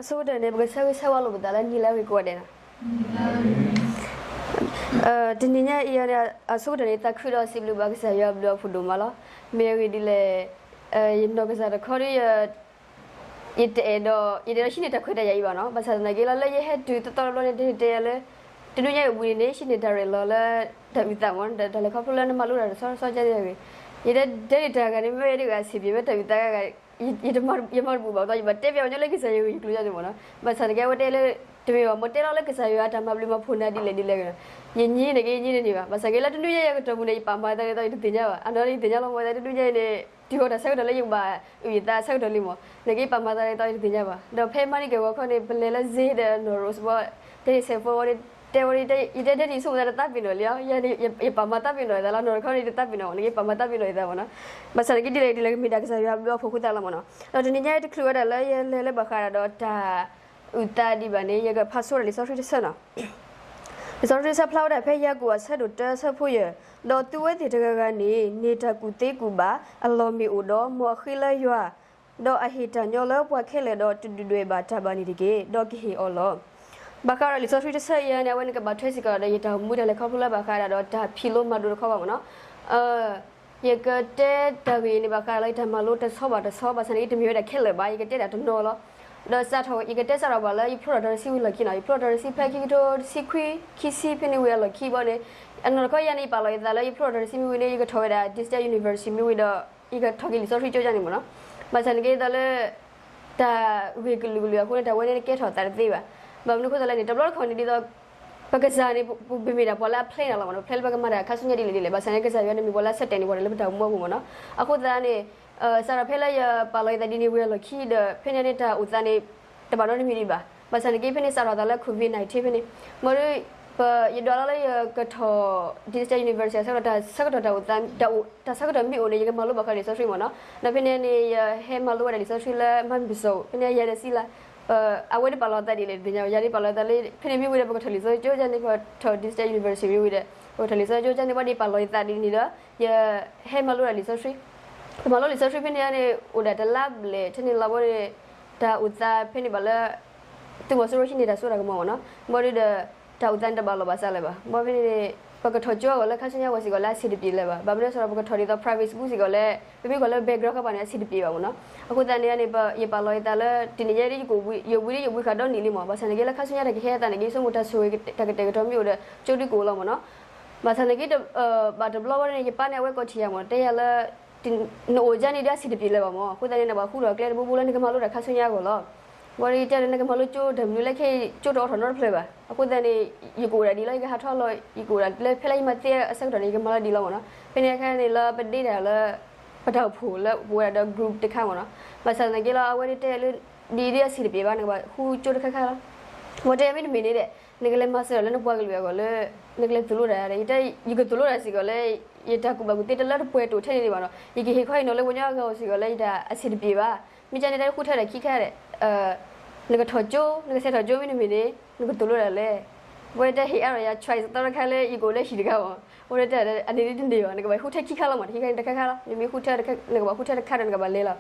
အဆိကတၢၢ်န့ၣ် ပကဆၢဂ့ၤဆၢဝါလိာ်ပသးလၢနံၤလၢအဂ့ၤကိးဂၤဒဲးန့ၣ်, တနံၤညါအံၤန့ၣ် အဆိကတၢၢ်န့ၣ် သးခုဒီးစံးဘျုးဘၣ်ကစၢ်ယွၤအဘျုးအဖှိၣ်ဒိၣ်မးလီၤ. မ့ၢ်အဂ့ၢ်ဒ်လဲၣ်, ယနီၢ်ကစၢ်တခီဒီး ယတအဲၣ်ဒိး ယတအဲၣ်ဒိးဟံးန့ၢ်တၢ်ခွဲးတၢ်ယာ်အံၤဘၣ်နီၤ. ဘၣ်ဆၣ်သနာ်က့လီၤ လၢယဟဲတုၤသီသီတဘျီန့ၣ် တဟ့ၣ်တဲယၤလၢ တနွံညါအံၤဝံၤန့ၣ်န့ၣ် ဟံးန့ၢ်တၢ်ရဲၣ်လီၤလၢ တၢ်အုၣ်သးမ့ၢ် တၢ်လဲၤခီဖျိလၢနမၤလိတၢ်တဆီတဆီကန့ၣ်အဂ့ၢ်, ယတဲဒ်တၢ်ဂၤန့ၣ် မ့ၢ်ဝဲဒ်ဂၤအဆံးပျ့ၤ မ့ၢ်တၢ်အုၣ်သးဂၤဂၤ ယမၤတဘူးဘၣ် ယမၤတဘူးဘၣ်ဒီးယဘၣ်တဲပျးအီၤညီလၢကစၢ်ယွၤဂ့ၢ်ကျိၤန့ၣ်မ့ၢ်နီၤ. ဘၣ်ဆၣ်သနာ်က့ အဝဲတဲလၢ တမ့ၢ်ဘၣ် မ့ၢ်တဲလီၤလၢကစၢ်ယွၤတၢ်မၤဘျုးမၤဖှိၣ်နၤဒ်လဲၣ်ဒ်လဲၣ်ဂ့ၤနီၤ, ယညံန့ၣ်က့ ယညံန့ၢ်န့ၢ်ဘၣ်. ဘၣ်ဆၣ်က့လၢတနွံညါယကတီၢ်ပူၤန့ၣ် ယပာ်မၤသးဒ်သိးယတသ့ၣ်ညါဘၣ်, အနီၢ်န့ၣ်ယသ့ၣ်ညါလီၤ မ့ၢ်ဝဲဒၣ်တနွံညါအံၤန့ၣ် တုၤဃီၤတၢ်ဆၢကတီၢ်လၢယကဘၣ်အုၣ်ယသးဆၢကတီၢ်လံမ့ၢ်, သနာ်က့ပာ်မၤသးဒ်သိးယတသ့ၣ်ညါဘၣ်. ဒီးဖဲမၤန့ၢ်က့ၤဂီၤခီန့ၣ် ပလဲၤလၢစ့ဒီးနီၢ်ရိၣ်စဘီ တဲဒၣ်ဆဲးဖိဝဲဒၣ် တဲဝဲဒၣ်ယတဲဒၣ်ဒ်ယဆိကမိၣ်သးတသးပ့ၤနီၣ်လံအီၤ, ယပာ်မၤသးပ့ၤနီၣ်ယသးလီၤ. နီၢ်တခီန့ၣ်တသးပ့ၤနီၣ်ဘၣ်, သနာ်က့ပာ်မၤသးပ့ၤနီၣ်ယသးမ့ၢ်နီၤ. ဘၣ်ဆၣ်သနာ်က့ဒ်လဲၣ်ဒ်လဲၣ် ကမ့ၢ်ဒၣ်ကစၢ်ယွၤအဘျုးအဖှိၣ်အဃိသတးလီၤမ့ၢ်နီၤ. ဒီးတနံၤညါအံၤတချုးဝဲဒၣ်လၢယလဲၤလၢဘၣ်ဃးဒၣ်ဒီး တၢ်အုၣ်သးဒံးဘၣ်န့ၣ် ယကဖးဆိဝဲဒၣ်လံာ်စီဆှံတဆၢနီၤ. လံာ်စီဆှံတဆၢဖျါဝဲဒၣ်ဖဲယၤကိာ်အဆၢဒိၣ်တၢအဆၢဖိယဲၢ်, ဒီးသုဝဲသ့ၣ်တဂၤဂၤန့ၣ် န့ၢ်တၢ်ကူၣ်သ့ကူၣ်ဘၣ်အလီၢ်မ့ၢ်အိၣ်ဒီး မ်အဃ့လၢယွၤ, ဒီးအဟ့ၣ်တၢ်ညီလၢပှၤခဲလၢာ်ဒီး တဒုၣ်ဒွဲၣ်ဘၣ်တၢ်ဘၣ်န့ၣ်တက့ၢ်. ဒီးကဟ့ၣ်အီၤလီၤ. ဘၣ်ဃးဒီးလံာ်စီဆှံတဆၢအံၤန့ၣ် အဝဲန့ၣ်ကဘၣ်ထွဲစ့ၢ်ကီးဒီးယတၢ်အိၣ်မူတၢ်လဲၤခီဖျိလၢဘၣ်ဃးဒၣ်ဒီးတၢ်ဖံးလိမၤဒိးတခီဘၣ်မ့ၢ်နီၤ. ယကတဲတၢ်ဂ့ၢ်အံၤန့ၣ် ဘၣ်ဃးလၢယတၢ်မၤလိတဆီဘၣ်တဆီ ဘၣ်ဆၣ်သနာ်က့တမ့ၢ်ဝဲဒၣ်ခဲလၢာ်ဘၣ်, ယကတဲဒၣ်တနီၤလီၤ. ဒီးစးထီၣ် ယကတဲစးထီၣ်ဘၣ်လၢယဖျိထီၣ်တၢ်တဆံဝံၤအလီၢ်ခံနီၤ, ယဖျိထီၣ်တၢ်တဆံဖဲခံကထိတဆံခွံ ခံဆံဖဲန့ၣ်ဝံၤအလီၢ်ခံဘီန့ၣ်, အနီၢ်တခီယၤန့ၣ် ယပာ်လီၤယသးလၢယဖျိထီၣ်တၢ်တဆံမ့ၢ်ဝံၤန့ၣ် ယကထီၣ်ဝဲဒၣ် Digital University မ့ၢ်ဝံၤဒီး ယကထီၣ်က့ၤလံာ်စီဆှံကၠိယါန့ၣ်မ့ၢ်နီၤ. ဘၣ်ဆၣ်သနာ်က့ဒ်သိးလၢ တၢ်ဂ့ၢ်ကလုာ်ကလုာ်အဃိန့ၣ် တၢ်ဝဲန့ၣ်ကဲထီၣ်သးတသ့ဘၣ်. ဘၣ်မနုၤအဃိသတးလဲၣ်န့ၣ် တဘျီတခီၣ်န့ၣ်ဒ်သိး ပကစၢ်န့ၣ် ပမ့ၢ်ဒၣ်ပှၤလၢအ plan နၤလီၤမ့ၢ်နီၤ, plan လၢပကမၤတၢ်ခါဆူညါဒ်လဲၣ်ဒ်လဲၣ်, ဘၣ်ဆၣ်သနာ်က့ ကစၢ်ယွၤန့ၣ်မ့ၢ်ပှၤလၢအ set န့ၢ်ပှၤတၢ်လၢပတၢ်အိၣ်မူအပူၤမ့ၢ်နီၤ. အဃိသတးန့ၣ် စးထီၣ်ဖဲလၢယပာ်လီၤယသးဒ်န့ၣ်ဝံၤအလီၢ်ခံဒီး ဖဲန့ၣ်န့ၣ် တၢ်အိၣ်သးန့ၣ် တဘၣ်နီတမံၤဒံးဘၣ်. ဘၣ်ဆၣ်သနာ်က့ ဖဲန့ၣ်စးထီၣ်သးလၢ COVID nineteen ဖဲန့ၣ်, မ့ၢ်ဒီး ယဒွးလီၤလၢယကထီၣ် Digital University အဆၢကတီၢ် တၢ်ဆၢကတီၢ်တၢ်အိၣ်သး တၢ်အိၣ် တၢ်ဆၢကတီၢ်မ့ၢ်အိၣ်န့ၣ် ယကမၤလိဘၣ်ဃးလံာ်စီဆှံမ့ၢ်နီၤ. ဒီးဖဲန့ၣ်န့ၣ် ယဟဲမၤလိဝဲဒၣ်လံာ်စီဆှံလၢ မၤမံပစိး ဖဲန့ၣ်ယၤဒီးစံလါ အဝဲဒၣ်ပာ်လီၤသးဒ်လဲၣ်တသ့ၣ်ညါဘၣ်, ယၤဒၣ်ပာ်လီၤသးလၢ ဖဲန့ၣ်မ့ၢ်ဝံၤဒီး ပကထီၣ်လံာ်စီဆှံကၠိန့ၣ် ပကထီၣ် Digital University မ့ၢ်ဝံၤဒီး ပကထီၣ်လံာ်စီဆှံကၠိန့ၣ် ဘၣ်ဒ်ပာ်လီၤယသးဒ်န့ၣ်ဒီး ယဟဲမၤလိဒၣ်လံာ်စီဆှံ, ပမၤလိလံာ်စီဆှံဖဲန့ၣ်န့ၣ် အိၣ်ဒၣ်တလါဘျဲၣ်ထဲန့ၣ်လီၤဘီန့ၣ် တၢ်အိၣ်သးဖဲန့ၣ်ဘၣ်လၢ သုးမီၤစိရိၤဟံးန့ၢ်တၢ်စိတၢ်ကမီၤမ့ၢ်နီၤ, ဘၣ်ဒီး တၢ်အိၣ်သးန့ၣ်တဘၣ်လီၢ်ဘၣ်စးလၢၤဘၣ်. ဘၣ်ဖဲန့ၣ်န့ၣ် ပကထီၣ်ကၠိအဂီၢ်လၢခါဆူညါဂီၢ်စ့ၢ်ကီးလၢအဆံးတပျ့ၤလၢၤဘၣ်. ဘၣ်မနုၤစးဒီး ပကထီၣ်ဒ်သိး private school စ့ၢ်ကီးလၢ ပမ့ၢ်ကွၢ်လၢ background ဃီဘၣ်န့ၣ် အဆံးတပျ့ၤဘၣ်မ့ၢ်နီၤ. အဃိသတးန့ၣ်န့ၣ် ယပာ်လီၤယသးလၢ တနံၤညါဒ်ယကအိၣ်ဘှံး ယအိၣ်ဘှံးဒ်ယအိၣ်ဘှံးဃာ်ဒီနံၣ်လံမ့ၢ်, ဘၣ်ဆၣ်န့ၣ်က့လၢခါဆူညါတၢ်ကဟဲအသးန့ၣ်က့ ဆိကမိၣ်တၢ်ဆိၣ်ဂ့ၤ တၢ်ကတဲာ်ကတီၤမ့ၢ်အိၣ်ဒီး ကၠိဒုးကအိၣ်လီၤမ့ၢ်နီၤ. ဘၣ်ဆၣ်န့ၣ်က့ ဘၣ်တဘျီဘၣ်န့ၣ် ယပၢ်န့ၣ်အဝဲကိးထံၣ်ယၤမ့ၢ် တဲယၤလၢ နအိၣ်ဒ်န့ၣ်ဒီးအဆံးတပျ့ၤလၢၤဘၣ်မ့ၢ်, အဃိသတးန့ၣ် နဘၣ်ဃူထီၣ်ကျဲတဘိဘိလၢနကမၤလိတၢ်ခါဆူညါအဂီၢ်လီၤ. ဘၣ်ဒီးယတဲဒီး နကမၤလိကၠိတၢ်မနုၤလၢခဲအံၤ ကၠိတအိးထီၣ်နီတဖျၢၣ်ဘၣ်. အဃိသတးန့ၣ် ယကအိၣ်ဒၣ်ဒ်လီၤ ယကဟးထီၣ်လီၤ ယကအိၣ်ဒၣ်လၢဖဲလၢယမၤသ့အဆၢကတီၢ်န့ၣ် ယကမၤလီၤဒ်လီၤမ့ၢ်နီၤ. ဖဲန့ၣ်အခါန့ၣ်လၢပဒ့တၢ်လၢ ပတၢ်အိၣ်ဖှိၣ်လၢပဝဲဒၣ်ဒီး group တခါမ့ၢ်နီၤ. ဘၣ်ဆၣ်သနာ်က့လီၤ အဝဲဒၣ်တဲလၢ ဒ်အံၤဒ်အဆံးတပျ့ၤဘၣ် နကဘၣ်ဃူကၠိတခါခါလီၤ. ဝဲတဲမ့တမ့ၢ်န့ၣ်ဒီး နကလဲၤမၤစၢၤဒီးလၢနပှၤကလုာ်အဂီၢ်လၢ နကလဲၤသိၣ်လိတၢ်ဒီး ယတဲ ယကသိၣ်လိတၢ်စ့ၢ်ကီးလၢ ယတၢ်ကူၣ်ဘၣ်ကူၣ်သ့တလၢတပှဲၤတိာ်ထဲန့ၣ်ဒံးဘၣ်နီၤ. ယကဟ့ၣ်ခီဟ့ၣ်နီၤလၢပှၤကညီအဂၤအဂီၢ်စ့ၢ်ကီးလၢယတၢ်အဆံးတပျ့ၤဘၣ်. မ့ၢ်ကန့ၣ်တၢ်ဃုထၢဒီးခံခါဒီး နကထီၣ်ကၠိ နကဆဲးထီၣ်ကၠိမ့တမ့ၢ်န့ၣ် နကသိၣ်လိတၢ်လဲၣ်. ဝဲတဲဟ့ၣ်အါဒီးယၤ choice သီတခါလၢယကအိၣ်လၢဟံၣ်တခါမ့ၢ်. ဝဲတဲအန့ၣ်ဒ်တန့ၢ်ဘၣ် နကဘၣ်ဃုထၢခံခါလီၤမ့ၢ် ခံခါန့ၣ်တခါခါလီၤ. နမ့ၢ်ဃုထၢ နကဘၣ်ဃုထၢတခါဒီးနကဘၣ်လဲၤလီၤ.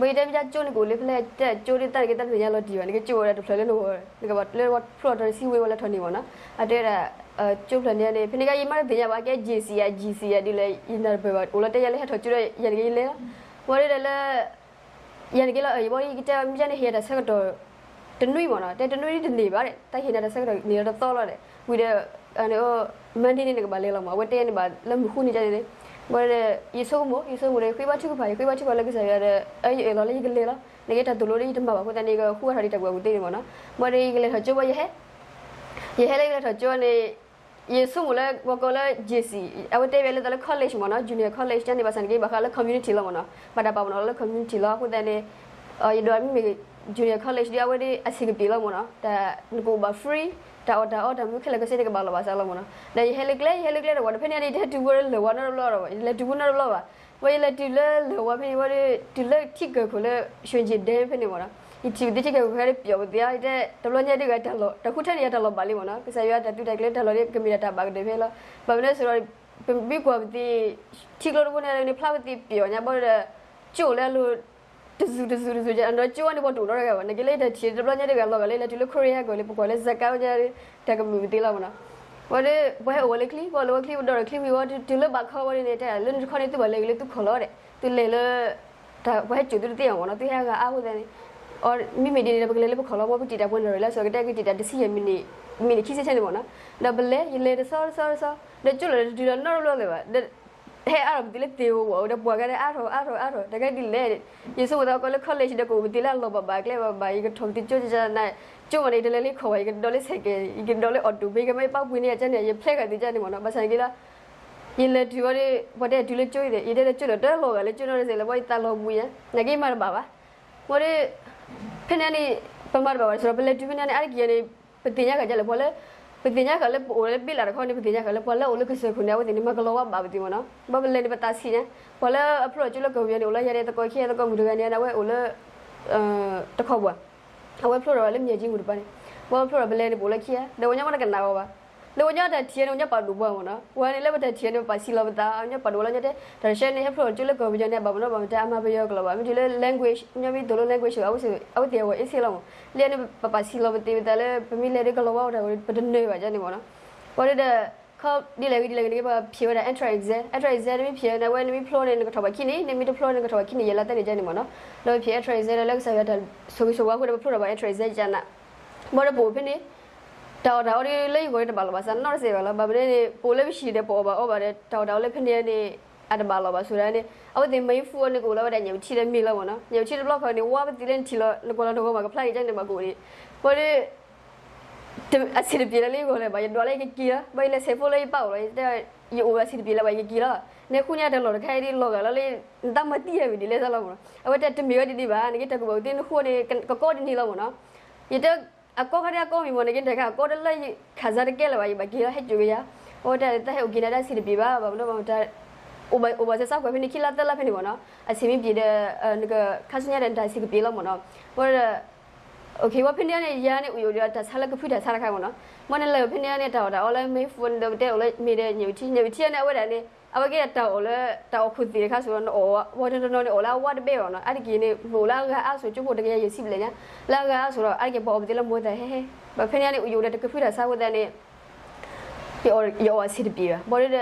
ဘၣ်ယတဲမ့ၢ်ကၠိနကအိၣ်လၢဖဲလဲၣ် တဲကၠိဒ်တၢ်န့ၣ်က့တၢ်တသ့ၣ်ညါလီၤတံၢ်ဘၣ် နကကၠိအိၣ်ဝဲဒၣ်တဖျၢၣ်လၢနဂီၢ် နကဘၣ်လၢဖျိထီၣ်တဆံဝံၤဝဲလၢထီၣ်န့ၣ်မ့ၢ်နီၤ. အတဲဝဲဒၣ် ကၠိဖျၢၣ်န့ၣ်န့ၣ် ဖဲန့ၣ်ကယမ့ၢ်တသ့ၣ်ညါဘၣ် ကဲ JC ဧါ GC ဧါ ဒ်လဲၣ် ယနၢ်တပၢၢ်ဘၣ် အိၣ်လီၤတဲယၤလၢဟဲထီၣ်ကၠိဒီး ယၤတက့ယလဲၤလီၤ. ဝဲဒၣ်လၢ ယၤတက့လီၤ ယဘီယကတဲမ့ၢ်ကန့ၣ် ဟ့ၣ်ယၤတၢ်ဆၢကတီၢ် တနွံမ့ၢ်နီၤ တဲတနွံဒ်တန့ၢ်ဘၣ် တၢ်ဟ့ၣ်နၤတၢ်ဆၢကတီၢ်န့ၣ်လီၤတသီလီၤဒီး ဝံၤဒီး Monday န့ၣ် နကဘၣ်လဲၤလီၤမ့ၢ် အဝဲတဲန့ၣ်ဘၣ်လၢမုၢ်ဃုနံၤကန့ၣ်န့ၣ် ဘၣ်ဒီး ယဆိကမိၣ် ယဆိကမိၣ်ဒီး ယဃ့ဘါထုကဖၣ် ယဃ့ဘါထုကဖၣ်လၢကစၢ်ယွၤဒီး ယအၢၣ်လီၤလၢယကလဲၤလီၤ နက့တၢ်သိၣ်လိဒီးယတမၤဘၣ်အဃိသတးန့ၣ် ယကဃုအါထီၣ်ဒံးတၢ်ကူၣ်ဘၣ်ကူၣ်သ့န့ၣ်မ့ၢ်နီၤ. ဘၣ်ဒီးယကလဲၤထီၣ်ကၠိဘၣ်ယဟဲ ယဟဲလၢယကလဲၤထီၣ်ကၠိန့ၣ် ယဆိကမိၣ်လၢ ပှၤကိးလၢ JC အဝဲတဲဘၣ်လၢတၢ်လၢ college မ့ၢ်နီၤ junior college န့ၣ် ဘၣ်ဆၣ်န့ၣ်က့ ဘၣ်ဃးလၢ community လီၤမ့ၢ်နီၤ ဘၣ်တၢ်ပာ်ပနီၣ်လၢ community လီၤ အဃိသတးန့ၣ် ယဒွးမ့မ့ၢ် junior college ဒီးအဝဲဒၣ်အဆံးကပံာ်လီၤမ့ၢ်နီၤ တၢ်နကအိၣ်ဘၣ် free တၢ်အီၣ်တၢ်အီတၢ်မနုၤခဲလၢာ်ခဲဆ့န့ၣ်ကဘၣ်လီၤဘၣ်စးလီၤမ့ၢ်နီၤ ဒီးယဟဲလၢကျဲ ယဟဲလၢကျဲဒီးဝဲဒီးဖဲန့ၣ်န့ၣ် ယတဟဲတုၤဝဲလၢၤဝဲနီတဘျီဒီး ယလဲၤတုၤဝဲနီတဘျီဘၣ် ဝဲယလဲၤတုၤလၢလၢၢ်ဝါဖဲန့ၣ်ဝဲဒီး တုၤလၢထံကၢၢ်ခိၣ်လၢ ရွှေကျင် dam ဖဲန့ၣ်မ့ၢ်နီၤ ယထံၣ်ဝဲသ့ၣ်ထံကၢၢ်ခိၣ်ဖဲန့ၣ်ပျီၣ်ဝဲသ့ဧါ ယတဲ တဘျီညါဒ်ဂၤတၢ်လီၢ် တၢ်ဃုထၢန့ၣ်ယၤတၢ်လီၢ်ဘၣ်လံမ့ၢ်နီၤ ကစၢ်ယွၤတၢ်သုးတၢ်ကျဲၤတၢ်လီၢ်န့ၣ်ကမ့ၢ်ဒၣ်တၢ်ဘၣ်ကတၢၢ်ဖဲလီၤ ဘၣ်မနုၤစ့ၢ်ဒီး ပမ့ၢ်ကွၢ်ပသ့ၣ် ထံကျိတဘိန့ၣ်န့ၣ် ဖျါဝဲသ့ၣ်ပျီၣ်ညါဘၣ်ဒီး ကၠိၣ်လၢအလိၤ တစူၤတစူၤတစူၤ အနီၢ်ကၠိန့ၣ် ပှၤတအိၣ်နီတဂၤဘၣ်, နက့လၢတၢ်ထံၣ်တဘျီညါတဂၤလီၤဂာ်လၢ လဲၤတုၤလၢ Korea ကီၢ်လၢ ပကွၢ်လၢ Zakao ညါ တၢ်ကမုာ်ပသ့လီၤမ့ၢ်နီၤ. ဝံၤဒီး ပှၤဟဲအိၣ်ဝဲလၢချံ, ပှၤအိၣ်လၢချံ ပဒိးဒီးချံဝံၤဝံၤ တုၤလၢဘၣ်ခီဝံၤန့ၣ် တဲလၢနတခီန့ၣ် သုဘၣ်လဲၤက့ၤလၢသုခီၣ်လီၤဒီး သုလဲၤလၢ တၢ်ပှၤဟဲစိာ်သုတသ့အီၤမ့ၢ်နီၤ, သုဟဲအဂၤအါအဃိသတးန့ၣ်, အီ မ့မ့ၢ်ဒ်န့ၣ်ဒီး ပကလဲၤလၢပခီၣ်လီၤ, မ်ပတံာ်တာ်ပှဲၤနၣ်ရံၣ်လၢၤ စီၤကတဲက့ၤတံာ်တာ်တဆံယဲၢ်မံးနံး, မံးနံးခံဆံဆဲန့ၣ်မ့ၢ်နီၤ. ဒီးပလဲၤ ယလဲၤတဆီတဆီတဆီ ဒီးကၠိလီၤဒီးတတုၤလီၤနီတဘျီလၢၤဘၣ်, ဒီး ဟဲအါထီၣ်ပသံးလၢသ့ၣ်ဧိၤဝၣ်ဧိၤ ဒီးပှၤဂၤဒီးအါထီၣ်အါထီၣ်အါထီၣ် တၢ်ကဲဒ်လဲၣ်, ယဆိကမိၣ်သးကီးလၢ college ဒီးကအိၣ်ပသံးလၢအလီၢ်ဘၣ်ဘၣ်ကျဲဘၣ်ဘၣ်, ယကထီၣ်ပသံးကၠိကၠနၤ, ကၠိမ့ၢ်န့ၣ် ယတလဲၤလၢခီၣ်ဘၣ်, ယကဒိးလၢ cycle, ယကဒိးလၢ auto ဘ့ကမ့ၢ်ပာ်ပှ့ၤန့ၢ်ယကန့ၣ် ယဖျဲဃာ်သ့ၣ်ကန့ၣ်မ့ၢ်နီၤ. ဘၣ်ဆၣ်န့ၣ်က့လီၤ ယလဲၤတုၤဝဲဒီး ပှၤတဲတုၤလၢကၠိအံၤဒီး ယတဲလၢကၠိလီၤ တလီၤဂာ်လၢကၠိနီတစဲးလၢၤဘၣ်, ယသးလီၤဘှံးညါ နာ်က့မၤတဘၣ်ဘၣ်. ဝံၤဒီး ဖဲန့ၣ်န့ၣ် ပမၤတဘၣ်ဘၣ်ဒီး စရီ ပလဲၤတုၤဖဲန့ၣ်န့ၣ်အါတက့ၢ်န့ၣ် ပသ့ၣ်ညါဃာ်ဒ်လဲၣ် ပှၤလၢ ပသ့ၣ်ညါဃာ်လၢပအိၣ်လၢဘ့လးတခီန့ၣ် ပသ့ၣ်ညါဃာ်လၢပှၤလၢအိၣ်လၢကစၢၢ်ခိၣ်န့ၣ် အဝဲသ့ၣ်န့ၣ် မၤကလီၤဝါဘၣ်ပသ့ၣ်မ့ၢ်နီၤ. ဘၣ်ပလဲၤန့ၣ် ပသးဆံးညါ ပှၤလၢအဖျိထီၣ်ကၠိလၢကီၢ်ပယီၤန့ၣ် အိၣ်လၢယၤန့ၣ် သကိးခံသကိးမုၣ်တဂၤန့ၣ် အဝဲအိၣ်လၢ တခီပှၤ အဝဲဖျိထီၣ်လၢမၠဲၣ်ကၠံမူၤတပၤန့ၣ်, ဘၣ်ဖျိထီၣ်ပလဲၤန့ၣ် ပအိၣ်လၢခံဂၤ ဒီးဝဲညီမ့ၢ်တကနၣ်အီၤဘၣ်. လၢဝဲညီတၢ်ထံၣ်န့ၣ် ဝဲညီပာ်ဒိၣ်ပှၤမ့ၢ်နီၤ, ဝဲန့ၣ်လၢပတၢ်ထံၣ်န့ၣ် ပပာ်ဆံးလီၤပသး ညီပာ်ဒိၣ်ဝဲလီၤညီတဲ တၢ်တဆဲန့ၣ် ဟဲဖျိထီၣ်ကၠိလၢကီၢ်ပယီၤန့ၣ် အဘၣ်မနီၤ ဘၣ်မတၤ အမၤပယီၤကလီၤဘၣ် မ့ၢ်တုၤလၢ language ညီမ့ၢ်သိၣ်လိ language အဝဲသ့ၣ်အဝဲအ့ၣ်စ့လီၤမ့ၢ်, လၢန့ၣ် ပပာ်ဆံးလီၤပသးဝဲသးလၢ ပမ့ၢ်လဲၤဒီးကလီၤဝါဝဲတၢ် ပတနၢၤဘၣ်ကန့ၣ်မ့ၢ်နီၤ. ဝံၤဒီး ခီဒ်လဲၣ်ဂ့ၤဒ်လဲၣ်ဂ့ၤန့ၣ် ပဖံးဝဲဒၣ် entrance exam, entrance exam နမ့ၢ်ဖံးန့ၣ် အဝဲနမ့ၢ်ဖျိန့ၣ် နကထီၣ်ဘၣ်ခံနံၣ်, နမ့ၢ်တဖျိန့ၣ် နကထီၣ်ဘၣ်ခံနံၣ် ယဲလါသၢနံၣ်ကန့ၣ်မ့ၢ်နီၤ. ဒီးပဖံး entrance exam ဒီးလၢကစၢ်ယွၤတၢ်ဆိၣ်ဂ့ၤဆိၣ်ဝါအဃိဒီး ပဖျိထီၣ်ဘၣ် entrance exam ကန့ၣ်, ဘၣ်ဒီးပအိၣ်ဖဲန့ၣ် တၢ်အီၣ်တၢ်အီဒ်လၢယဂီၢ်န့ၣ်တဘၣ်လီၤဘၣ်ဆၣ်နီတစဲးဘၣ်လီၤ. ဘၣ်မနုၤန့ၣ် ပအိၣ်လၢပဟံၣ်ဒီး ပအီၣ်ဘၣ်အီဘၣ်ဒီး တၢ်အီၣ်တၢ်အီလၢဖဲန့ၣ်န့ၣ် အတဘၣ်လီၤဘၣ်ဆိဒၣ်န့ၣ် အဝဲသ့ၣ်မ့ၢ်ဖှူအီၤန့ၣ် ကအိၣ်လၢဝဲဒၣ်ညၣ်အုၣ်ထံဒီးမ့ၢ်လီၤမ့ၢ်နီၤ. ညၣ်အုၣ်ထံတဘျီခီန့ၣ် ဝါပသံးလၢနထံၣ်လီၤ နကွၢ်လီၤနဂီၢ်မးကဖျါက့ၤကန့ၣ်ဘၣ်ကအိၣ်န့ၣ်, ဘၣ်ဒီး အဆင်တပြေလၢယဂီၢ်လၢၤဘၣ်, ယဒွးလၢယကက့ၤလီၤ, ဘၣ်ယလဲၤဆဲးဖိလၢယပၢ်အိၣ်လီၤ, ယတဲ ယအိၣ်အဆင်တပြေလၢၤဘၣ် ယကက့ၤလီၤ. နဃုန့ၢ်တၢ်လီၢ်တခါအံၤဒ်လီၤဂာ်လီၤလၢ နတၢ်မၤတံၢ်ယၤဝံၤဒ်လဲၣ်သးလီၤမ့ၢ်နီၤ. အဝဲတဲတမ့ၢ်ဝဲဒ်န့ၣ်ဘၣ်, နက့တၢ်ကူၣ်ဘၣ်ကူၣ်သ့နဃုန့ၣ် ကကီဒ်န့ၣ်လီၤမ့ၢ်နီၤ. ယတဲ အကီခါဒ်အကီမ့ၢ်မ့ၢ် နက့တၢ်ခါအကီတလၢခးစါတကဲလၢၤဘၣ် ယဘၣ်က့ၤလီၤ ဟဲစိာ်က့ၤယၤ. အဝဲတဲတၢ်ဟဲအိၣ်က့ၤနၤတၢ်ဆင်တပြေဘၣ် ဘၣ်မနုၤဘၣ်မတၤ အိၣ်ဘၣ်အိၣ်ဘၣ်စဲးစးကွၢ်ဖဲန့ၣ် ခံလါသၢလါဖဲန့ၣ်မ့ၢ်နီၤ အဆင်မ့ၢ်ပြေဒီး နကခါဆူညါဒီးနတၢ်ဆင်ကပြေလီၤမ့ၢ်နီၤ. ဝဲဒီး ဝဲဖဲန့ၣ်န့ၣ် ယၤန့ၣ် အိၣ်ယိာ်ဒီးတၢ်ဆါလၢကဖုတၢ်ဆါတခါမ့ၢ်နီၤ. မ့ၢ်န့ၣ်လၢဖဲန့ၣ်န့ၣ် တၢ်အီၣ်တၢ်အီလၢမ့ၢ် phone ဒီးပတဲအိၣ်လၢမ့ၢ်ဒီး ညၣ်အုၣ်ထံ ညၣ်အုၣ်ထံန့ၣ် အဝဲဒၣ်န့ၣ် အဝဲကဲဒၣ်တၢ်အီၣ်လၢ တၢ်အီၣ်ခိၣ်သ့ၣ်တခါဆိဒီး နအီၣ်ဝဲတနီၤနီၤန့ၣ် အီၣ်လၢအဝါတဘဲဘၣ်နီၤ. အါတက့ၢ်န့ၣ် မ့ၢ်အိၣ်လၢအဂၤအါဆိ ကၠိဖိတကယၤယဲၢ်ဆံဘျဲၣ်ညါ လၢအဂၤအါဆိဒီး အါတက့ၢ်ပှၤအီၣ်ပသ့လၢမိၢ်သၣ်ဟဲဟဲ ဘၣ်ဖဲန့ၣ်န့ၣ် အိၣ်ယိာ်ဒီးတၢ်ကဖုတၢ်ဆါအဃိသတးန့ၣ် ယအီၣ်အီၣ်အဆင်တပြေဘၣ်. ဘၣ်ဒီး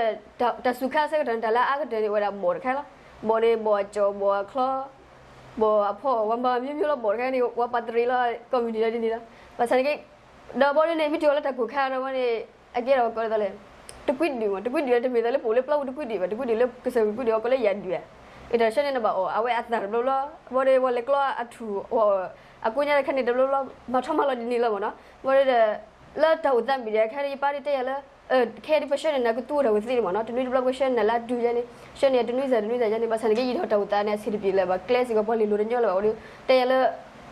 တၢ်စူၤခါဆၢကတီၢ်န့ၣ် တၢ်လၢအအါကတၢၢ်န့ၣ် အိၣ်ဝဲဒၣ်ဘီၣ်တခါလီၤ. ဘီၣ်န့ၣ် ဘီၣ်အကၠီၣ် ဘီၣ်အချီ ဘီၣ်အဖီ ဝဲမၤမံမံလီၤ ဘီၣ်တခါန့ၣ် ဝဲပာ်တရံးလီၤ ကိးမုၢ်နံၤလီၤဒ်န့ၣ်လီၤ. ဘၣ်ဆၣ်န့ၣ်က့ ဒီးဘီၣ်ဒ်န့ၣ် မ့ၢ်တုၤအီၤလၢတၢ်ကိၢ်ခါဒီးဝဲန့ၣ် အကဲဒီးကိးလၢ တကွံဒုးမး တကွံဒုးလၢတမ့ၢ်သးလၢပအိၣ်လၢပျီပူၤတကွံဒုးဘၣ် တကွံဒုးလၢကစၢၢ်ကွံဒုးအီၤကိးလၢယၤဒုးဧါ. အတၢ်ဆၢန့ၣ်နဘၣ်အီၣ် အဝဲအသၣ်တဘျီဘျီ ဘီၣ်ဒီးဝဲလဲၤကျီအထူၣ် အကိးညါတခါန့ၣ်တဘျီဘျီ မၤထီၣ်မၤလီၤဒ်န့ၣ်လီၤမ့ၢ်နီၤ. ဘီၣ်ဒီး လၢတၢ်အိၣ်သးမံၤဒီး ခဲအံၤယပၢ်ဒ်တဲယၤလၢ ခဲအံၤဒ်ပဆၢန့ၣ် နကသူအိၣ်တၢ်ဝဲသ့န့ၣ်မ့ၢ်နီၤ တနွံတဘျီပကဆၢန့ၣ် နလၢအဒုးယဲန့ၣ် ဆၢန့ၣ် တနွံစၢ်တနွံစၢ်ယဲန့ၣ် ဘၣ်ဆၣ်န့ၣ်က့ ယထီၣ်တၢ်အိၣ်သးန့ၣ် အဆင်တပြေလၢၤဘၣ် ကျဲစ့ၢ်ကီး ပှၤလ့ၤလိၤတညီလၢၤဘၣ် အိၣ်ဒီး တဲယၤလၢ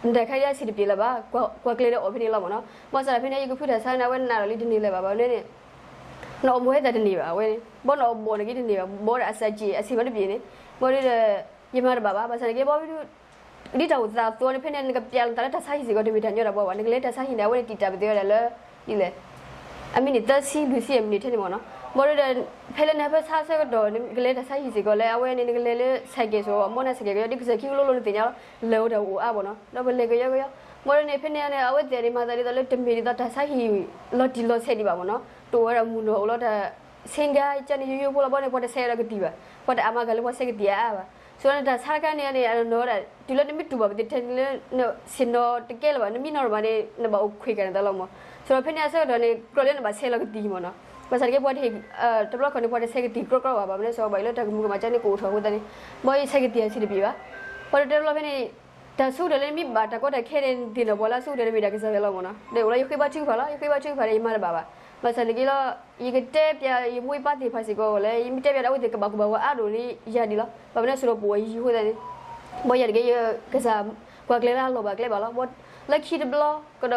နတၢ်ခါအံၤအဆင်တပြေလၢၤဘၣ် ကွၢ်ကျဲလၢအီၣ်ဖဲန့ၣ်လီၤမ့ၢ်နီၤ. ဘၣ်ဆၣ်ဖဲန့ၣ် ယကဖုတၢ်ဆါန့ၣ် အဝဲနာ်ဒီးလံတန့ၢ်လၢၤဘၣ် ဘၣ်န့ၣ် နအီၣ်မိၢ်ဟဲသးတန့ၢ်ဘၣ် အဝဲန့ၣ် ဘီၣ်နအီၣ်ဘီၣ်န့ၣ်က့တန့ၢ်ဘၣ် ဘီၣ်ဒီးအစၢ်က့ၣ် အဆင်မးတပျ့ၤန့ၣ် ဘီၣ်ဒီး ယမၤတဘၣ်ဘၣ် ဘၣ်ဆၣ်န့ၣ်က့ ဘီၣ်ဝံၤဒု ဒ်တၢ်အိၣ်သးအသိးန့ၣ် ဖဲန့ၣ် နကပျးလီၤသးလၢတၢ်ဆါဟံၣ်စ့ၢ်ကီး တမ့ၢ်တၢ်ညီတၢ်ဘီဘၣ် နကလဲၤတၢ်ဆါဟံၣ်န့ၣ် အဝဲန့ၣ်တံာ်တာ်ပသ့ဝဲဒၣ်လၢ ဒ်လဲၣ် အမံးနံးသၢဆံ လွံၢ်ဆံအမံးနံးထဲန့ၣ်မ့ၢ်နီၤ. ဘီၣ်ဒီး ဖဲလၢနဟဲဖၢဆါဆၢကတီၢ် နကလဲၤတၢ်ဆါဟံၣ်စ့ၢ်ကီးလၢ အဝဲန့ၣ် နကလဲၤလၢ ဆိုင်ကယ် စ့ၢ်ကီး မ့ၢ်နၤ ဆိုင်ကယ် ကယီ ဒ်ကစၢၢ်ခံကလိလိနသ့ၣ်ညါလီၤ လၢအိၣ်တၢ်အိၣ်အါဘၣ်နီၤ ဒီးပလဲၤကယီကယီ ဘီၣ်ဒီးန့ၣ် ဖဲန့ၣ်န့ၣ် အဝဲသ့ၣ်န့ၣ် မၤသးဒ်သိးလၢတမ့ၢ်ဒ်သိးတၢ်ဆါဟံၣ် လီၤတံၢ်လီၤဆဲးဒံးဘၣ်မ့ၢ်နီၤ တအိၣ်ဝဲဒၣ်မုၢ်နီၤ အိၣ်လီၤတၢ် ဆ့ကၤ ကန့ၣ် ယိယိဖိလီၤ ဘီၣ်န့ၣ် ပှၤတဆဲးဒီးကတံၢ်ဘၣ် ပှၤတအါမးကၤလၢပှၤဆဲးကတံၢ်အါအါဘၣ် ဆိန့ၣ်တၢ်ဆါတခါန့ၣ်န့ၣ် အနီၢ်ဝဲဒၣ် တုၤလၢနမ့ၢ်တူၢ်ဘၣ်ပသ့ၣ်ထဲန့ၣ်လၢ ဆ့ၣ်နီၤတကဲလၢၤဘၣ် နမံနီၤတဘၣ်န့ၣ် နဘၣ်အိၣ်ခွဲးကၤန့ၣ်တၢ်လီၤမး ဆိဒီးဖဲန့ၣ်အဆၢကတီၢ်န့ၣ် ကြၢးလၢနဘၣ်ဆဲးလီၤကတံၢ်မ့ၢ်နီၤ ဘၣ်ဆၣ်တက့ ပှၤတဟ့ၣ် တဘျီခီန့ၣ် ပှၤတဆဲးကတံၢ်ကြီကြီဘၣ် ဘၣ်မနုၤဆိ ဘၣ်အံၤလၢတၢ်ကမူၤကမၣ်ကန့ၣ် ကအိၣ်ထီၣ်အဃိသတးန့ၣ် ဘီၣ်ယဆဲးကတံၢ်အဆင်တပျ့ၤဘၣ် ပှၤတတဲတဘျီဖဲန့ၣ် တၢ်ဆူၣ်ဒီးလၢနမ့ၢ်ဘၣ်တၢ်ကီတၢ်ခဲန့ၣ် နသ့ၣ်နီၣ်ပှၤလၢအဆူၣ်ဒီးနမ့ၢ်ဒၣ်ကစၢ်ယွၤလီၤမ့ၢ်နီၤ ဒီးအိၣ်လၢယဃ့ဘါထုကဖၣ်လီၤ ယဃ့ဘါထုကဖၣ်ဒီးယမၤတဘၣ်ဘၣ် ဘၣ်ဆၣ်န့ၣ်က့လီၤ ယကတဲပျးယမိၢ်ယပၢ်သ့ၣ်တဖၣ်စ့ၢ်ကီးလၢ ယမ့ၢ်တဲပျးဒီးအဝဲသ့ၣ်ကဘၣ်ကူၣ်ဘၣ်ဝဲအါဒိၣ်န့ၣ် ယၤဒ်လီၤ ဘၣ်မနုၤဆိဒီးပအိၣ်အယံၤအဃိသတးန့ၣ် ဘီၣ်ယၤတက့ယကစၢ် ကွၢ်ကျဲလၢအလီၢ်ဘၣ်ကျဲဘၣ်လီၤ ဘီၣ်လၢခံတဘျီ ကဒီးဘီ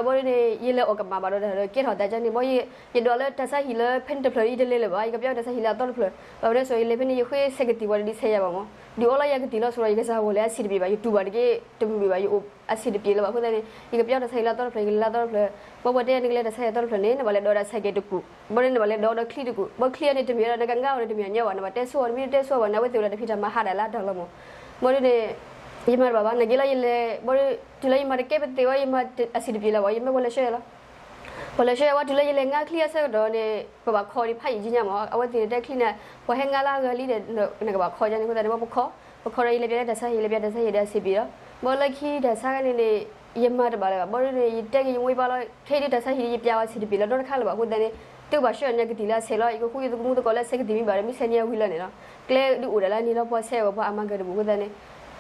ၣ်ဒ်န့ၣ် ယလဲၤအီၣ်ကမၣ်ဘၣ်ဒီးတၢ်ဒီးကဲထီၣ်သးကန့ၣ် ဘီၣ်ယ ယဒွးလၢတၢ်ဆါဟံၣ်လၢဖဲန့ၣ်တဖျၢၣ်အံၤတလဲၤလၢၤဘၣ် ယကပျီတၢ်ဆါဟံၣ်လၢအသီတဖျၢၣ် ဘၣ်မနုၤဆိ ယလဲၤဖဲန့ၣ် ယဃ့ဆဲးကတံၢ်ပှၤတဒ်ဆဲးယၤဘၣ်မး ဒုးအီလၢယၤကတံၢ်လီၤဆိဒီး ယကစၢ်ဂီၢ်လၢအဆင်တပျ့ၤဘၣ် ယတူၢ်ဘၣ်တက့ တမုာ်ဘၣ် ယအိၣ်အဆင်တပျ့ၤလၢၤဘၣ်အဃိသတးန့ၣ် ယကပျီတၢ်ဆါဟံၣ်လၢအသီတဖျၢၣ် ယကလဲၤလၢအသီတဖျၢၣ် ဘီၣ်ပှၤတဲနကလဲၤတၢ်ဆါဟံၣ်အသီတဖျၢၣ်န့ၣ် နဘၣ်လဲၤဒိးဒၣ်ဆဲးကဲတကူၣ် ဘီၣ်ဒ်န့ၣ် နဘၣ်လဲၤဒိးဒီးချံတကူၣ် ဘီၣ်ချံအန့ၣ်တမ့ၢ်ဒီး နကငါအီၤန့ၣ်တမ့ၢ်အညီဘၣ် နဘၣ်တဲဆိအီၤ နမ့ၢ်တတဲဆိအီၤဘၣ်န့ၣ် အဝဲသ့ၣ်ဝဲဒၣ်တၢ်ဖံးတၢ်မၤဟးဒၣ်လၢအတၢ်လီၤမး ဘီၣ်ဒ်န့ၣ် ယမၤတဘၣ်ဘၣ် နာ်က့လီၤ ယလဲၤဘီဒီး တုၤလၢယမၤတကဲပသ့ဝဲ ယမၤအဆံးတပျ့ၤလၢၤဘၣ် ယမ့ၢ်ပှၤလဲၤဆှၢလီၤ. ပှၤလဲၤဆှၢဝဲ တုၤလၢယလဲၤငါချံအဆၢကတီၢ်န့ၣ် ပဘၣ်ခီဒံးဖးယံာ်ကညါမး အဝဲသ့ၣ်န့ၣ်တဲချံန့ၣ် ပှၤဟဲငါလၢအဂၤလံဒီး နကဘၣ်ခီကန့ၣ် အဃိသတးန့ၣ် ဘၣ်ပခီ, ပခီဒီးယလဲၤပျးလၢတၢ်ဆါဟံၣ် လဲၤပျးတၢ်ဆါဟံၣ်ဒီးအဆံးတပျ့ၤလီၤ. ဘီလၢခံတၢ်ဆါခါန့ၣ်န့ၣ် ယမၤတဘၣ်လၢၤဘၣ် ဘီဒီးန့ၣ် ယတဲက့ၤယမိၢ်ယပၢ်လီၤ ခဲအံၤဒ်တၢ်ဆါဟံၣ်ဒ်ယပျးဝဲအဆံးတပျ့ၤလီၤ နီတခါလၢၤဘၣ် အဃိသတးန့ၣ် သုကဘၣ်ဆှၢန့ၢ်ကသံၣ်လၢအဆဲးလီၤ ယကဃုယသးသမူသကိးလၢအဆဲးကသံၣ်မ့ၢ်ဘၣ်ဒီး မ့ၢ်ဆဲးန့ၢ်အဝံၤလီၤန့ၣ်လီၤ. ကျဲဒုးအိၣ်ဒၣ်လၢအန့ၣ်လီၤ ပှၤဆဲးအဂီၢ် ပှၤအမၤကၢၢ်တဘူၣ်အဃိသတးန့ၣ်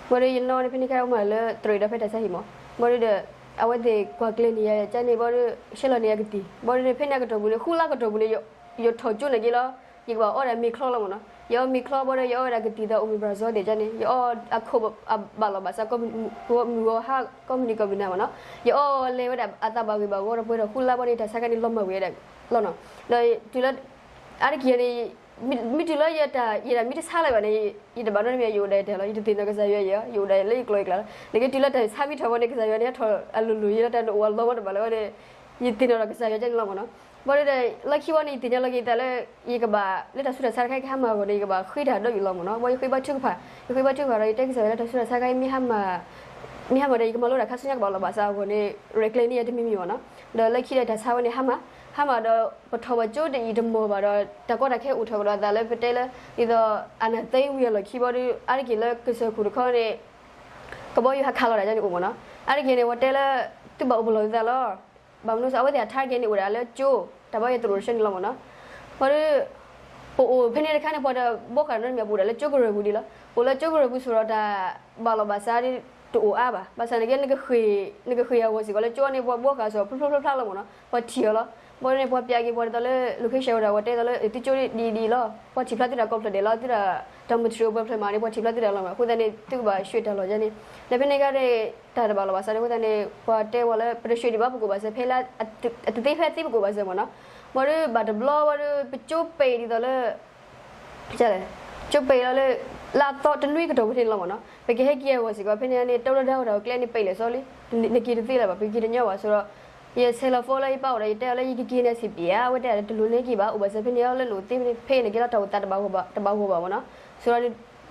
ဘီဒီးယနီၢ်န့ၣ် ဖဲန့ၣ်ခဲအံၤမၤလၢတရံးဒီးဖဲတၢ်ဆါဟံၣ်မး ဘီဒီး အဝဲသ့ၣ်ကွၢ်ကျဲၤန့ၢ်ယၤကန့ၣ် ဘီဒီး ဆှၢလီၤန့ၢ်ယၤကသံၣ် ဘီဒီးန့ၣ် ဖဲန့ၣ်အကတီၢ်ပူၤန့ၣ် ဃုလါကတီၢ်ပူၤန့ၣ် ယထီၣ်ကၠိနာ်က့လီၤ ယကဘၣ်အီဒၣ်မ့ၤချီလီၤမးနီၤ ယအီမ့ၤချီဘီဒီး ယအီဝဲဒၣ်ကသံၣ်ဒီး omeprazole န့ၣ်ကန့ၣ် ယအီအခိၣ်အဘၣ်လီၤဘၣ်ဆၣ် မုၢ်ဂီၤဟါ ကိးမုၢ်နံၤကိးမုၢ်နၤမးနီၤ ယအီလဲၤဝဲဒၣ်အသးဘၣ်ဂ့ၤဘၣ်ဂီဒီး ပှဲၤထီၣ်ဃုလါဘီန့ၣ် တၢ်ဆါခါန့ၣ် လီၤမၢ်ဝံၤဒၣ်လီၤနီၤ ဒီးတုၤလၢ အါတက့ၢ်န့ၣ် မ့ၢ်တုၤလၢယတၢ် ယတၢ်မ့ၢ်တဆါလၢၤဘၣ်န့ၣ် ယတဘၣ်နီတမံၤ ယအိၣ်ဒၣ်ယတၢ်လီၤ ယတသ့ၣ်နီၣ်ကစၢ်ယွၤယဲၤ ယအိၣ်ဒၣ်လၢယကျိာ်ယကျဲလီၤ နာ်က့တုၤလၢတၢ်ဆါမ့ၢ်ထီၣ်ဘီန့ၣ် ကစၢ်ယွၤန့ၣ် ဟဲထီၣ်အလိၤလိၤယဲၤလီၤ တၢ်နအိၣ်အလီၤမးတဘၣ်လၢၤဘီန့ၣ် ယသ့ၣ်နီၣ်ဒီးကစၢ်ယွၤကန့ၣ်လီၤမးနီၤ ဘီဒီး လၢခံဘီန့ၣ် ယသ့ၣ်ညါလီၤက့ၤသးလၢ ယကဘၣ်လၢတၢ်ဆူးတၢ်ဆါတခါကဟါမၢ်အဂီၢ်န့ၣ် ယကဘၣ်ဃ့တၢ်ဒီးယလီၤမးနီၤ ဘီယဃ့ဘါထုကဖၣ် ယဃ့ဘါထုကဖၣ်ဒီး ယတဲကစၢ်ယွၤလၢတၢ်ဆူးတၢ်ဆါခါအံၤ မ့ၢ်ဟါမၢ်ဒီး ယကမၤလိတၢ်ခါဆူညါကဘၣ်လီၤဘၣ်ဆၣ်အဂီၢ်န့ၣ် ရဲၣ်ကျဲၤန့ၢ်ယၤတမံၤမံၤမးနီၤ ဒီးလၢခံဒီးတၢ်ဆါဝဲန့ၣ် ဟါမၢ် ဟါမၢ်ဒီး ပထီၣ်ဘၣ်ကၠိတအံၤတမီၢ်ဘၣ်ဒီး တၢ်ကီတၢ်ခဲအိၣ်ထီၣ်ကဒီးအသးလၢပတဲလၢ ဒ်သိး အာဏာသိမ်း ဝံၤအလီၢ်ခံဘီဒီး အါတက့ၢ်လၢကစၢၢ်ခိၣ်တခီန့ၣ် ကဘီယူၤဟးခးလီၤတၢ်ကန့ၣ်အိၣ်မးနီၤ အါတက့ၢ်န့ၣ် ပှၤတဲလၢ သုဘၣ်အိၣ်ပလီၢ်သုသးလီၤ ဘၣ်မနုၤစ့ၢ် အဝဲသ့ၣ်အ target န့ၣ်အိၣ်ဒၣ်လၢကၠိ တၢ်ဘီယတရိးတဆၢန့ၣ်လီၤမးနီၤ ဘီဒီး ပအိၣ်ဖဲန့ၣ်တခါန့ၣ် ပှၤတဘှီဃာ်နီတမံၤ ပအိၣ်ဒၣ်လၢကၠိကရၢၢ်ပူၤဒံးလီၤ ပအိၣ်လၢကၠိကရၢၢ်ပူၤစ့ၢ်ဒီးတၢ်ဘၣ်လီၤဘၣ်စးဒ်တအိၣ်အါဘၣ် ဘၣ်ဆၣ်န့ၣ်က့ နကဃ့ၢ်အဂီၢ်စ့ၢ်ကီးလၢကၠိန့ၣ် ပှၤဘှီဃာ်စ့ၢ်ကီးဖျိဖျိဖျါဖျါလီၤမးနီၤ ပှၤထံၣ်အီၤလီၤ ဘီန့ၣ် ပှၤပျးက့ၤပှၤဒ်သိးလၢ location ဝဲဒၣ် ပှၤတဲဒ်သိးလၢ သုကၠိဒ်အံၤလီၤ ပှၤထံၣ်ဖျါသုတၢ်ကီဖျၢၣ်ဒဲးလီၤ သုတၢ် တၢ်မတြူၤအပှဲၤဖျၢၣ်မးန့ၣ် ပှၤထံၣ်ဖျါသုတၢ်လီၤမး အဃိသတးန့ၣ် သုကဘၣ်ဆှဲးတၢ်လီၤကန့ၣ် ဒီးဖဲန့ၣ်ကဒီး တၢ်တဘၣ်လီၤဘၣ်စးန့ၣ် အဃိသတးန့ၣ် ပှၤတဲဝဲလၢ ပတဆှဲးဒံးဘၣ် ပကိးဘၣ်စၢၤဖဲလၢ အတသ့ဖဲသ့ပကိးဘၣ်စၢၤမးနီၤ ဘီဒီးဘၣ်တဘျီဘီဒီး ပကၠိပဲာ်ဒ်သိးလၢ ကၠိပဲာ်လီၤလၢ လၢအသီတနွံကတီၢ်ပူၤန့ၣ်လီၤမးနီၤ ပကဟဲက့ၤအဂီၢ်စ့ၢ်ကီး ဖဲန့ၣ်န့ၣ် တၢ်လီၢ်ဒၣ်ဝဲဒၣ်ကျဲန့ၣ် ပဲာ်လဲၣ်စီလံ နက့ၤတသ့လၢၤဘၣ် ပက့ၤတညီဘၣ် ဆိုတော့ ယဆဲးလီၤ phone လၢယပၢ်အိၣ်ဒီး ယတဲအီၤလၢယကက့ၤန့ၣ် အဆင်ပြေဧါ အဝဲတဲ တလိၣ်န့ၢ်က့ၤဘၣ် အိၣ်ဘၣ်စၢၤဖဲန့ၣ်အီၤလၢနအိၣ်သ့ဖဲန့ၣ် ဖဲအံၤန့ၣ်က့လီၤ တၢ်အိၣ်သးတဘၣ်ဂီၢ်ဘၣ် တဘၣ်ဂီၢ်ဘၣ်မးနီၤ ဆိုတော့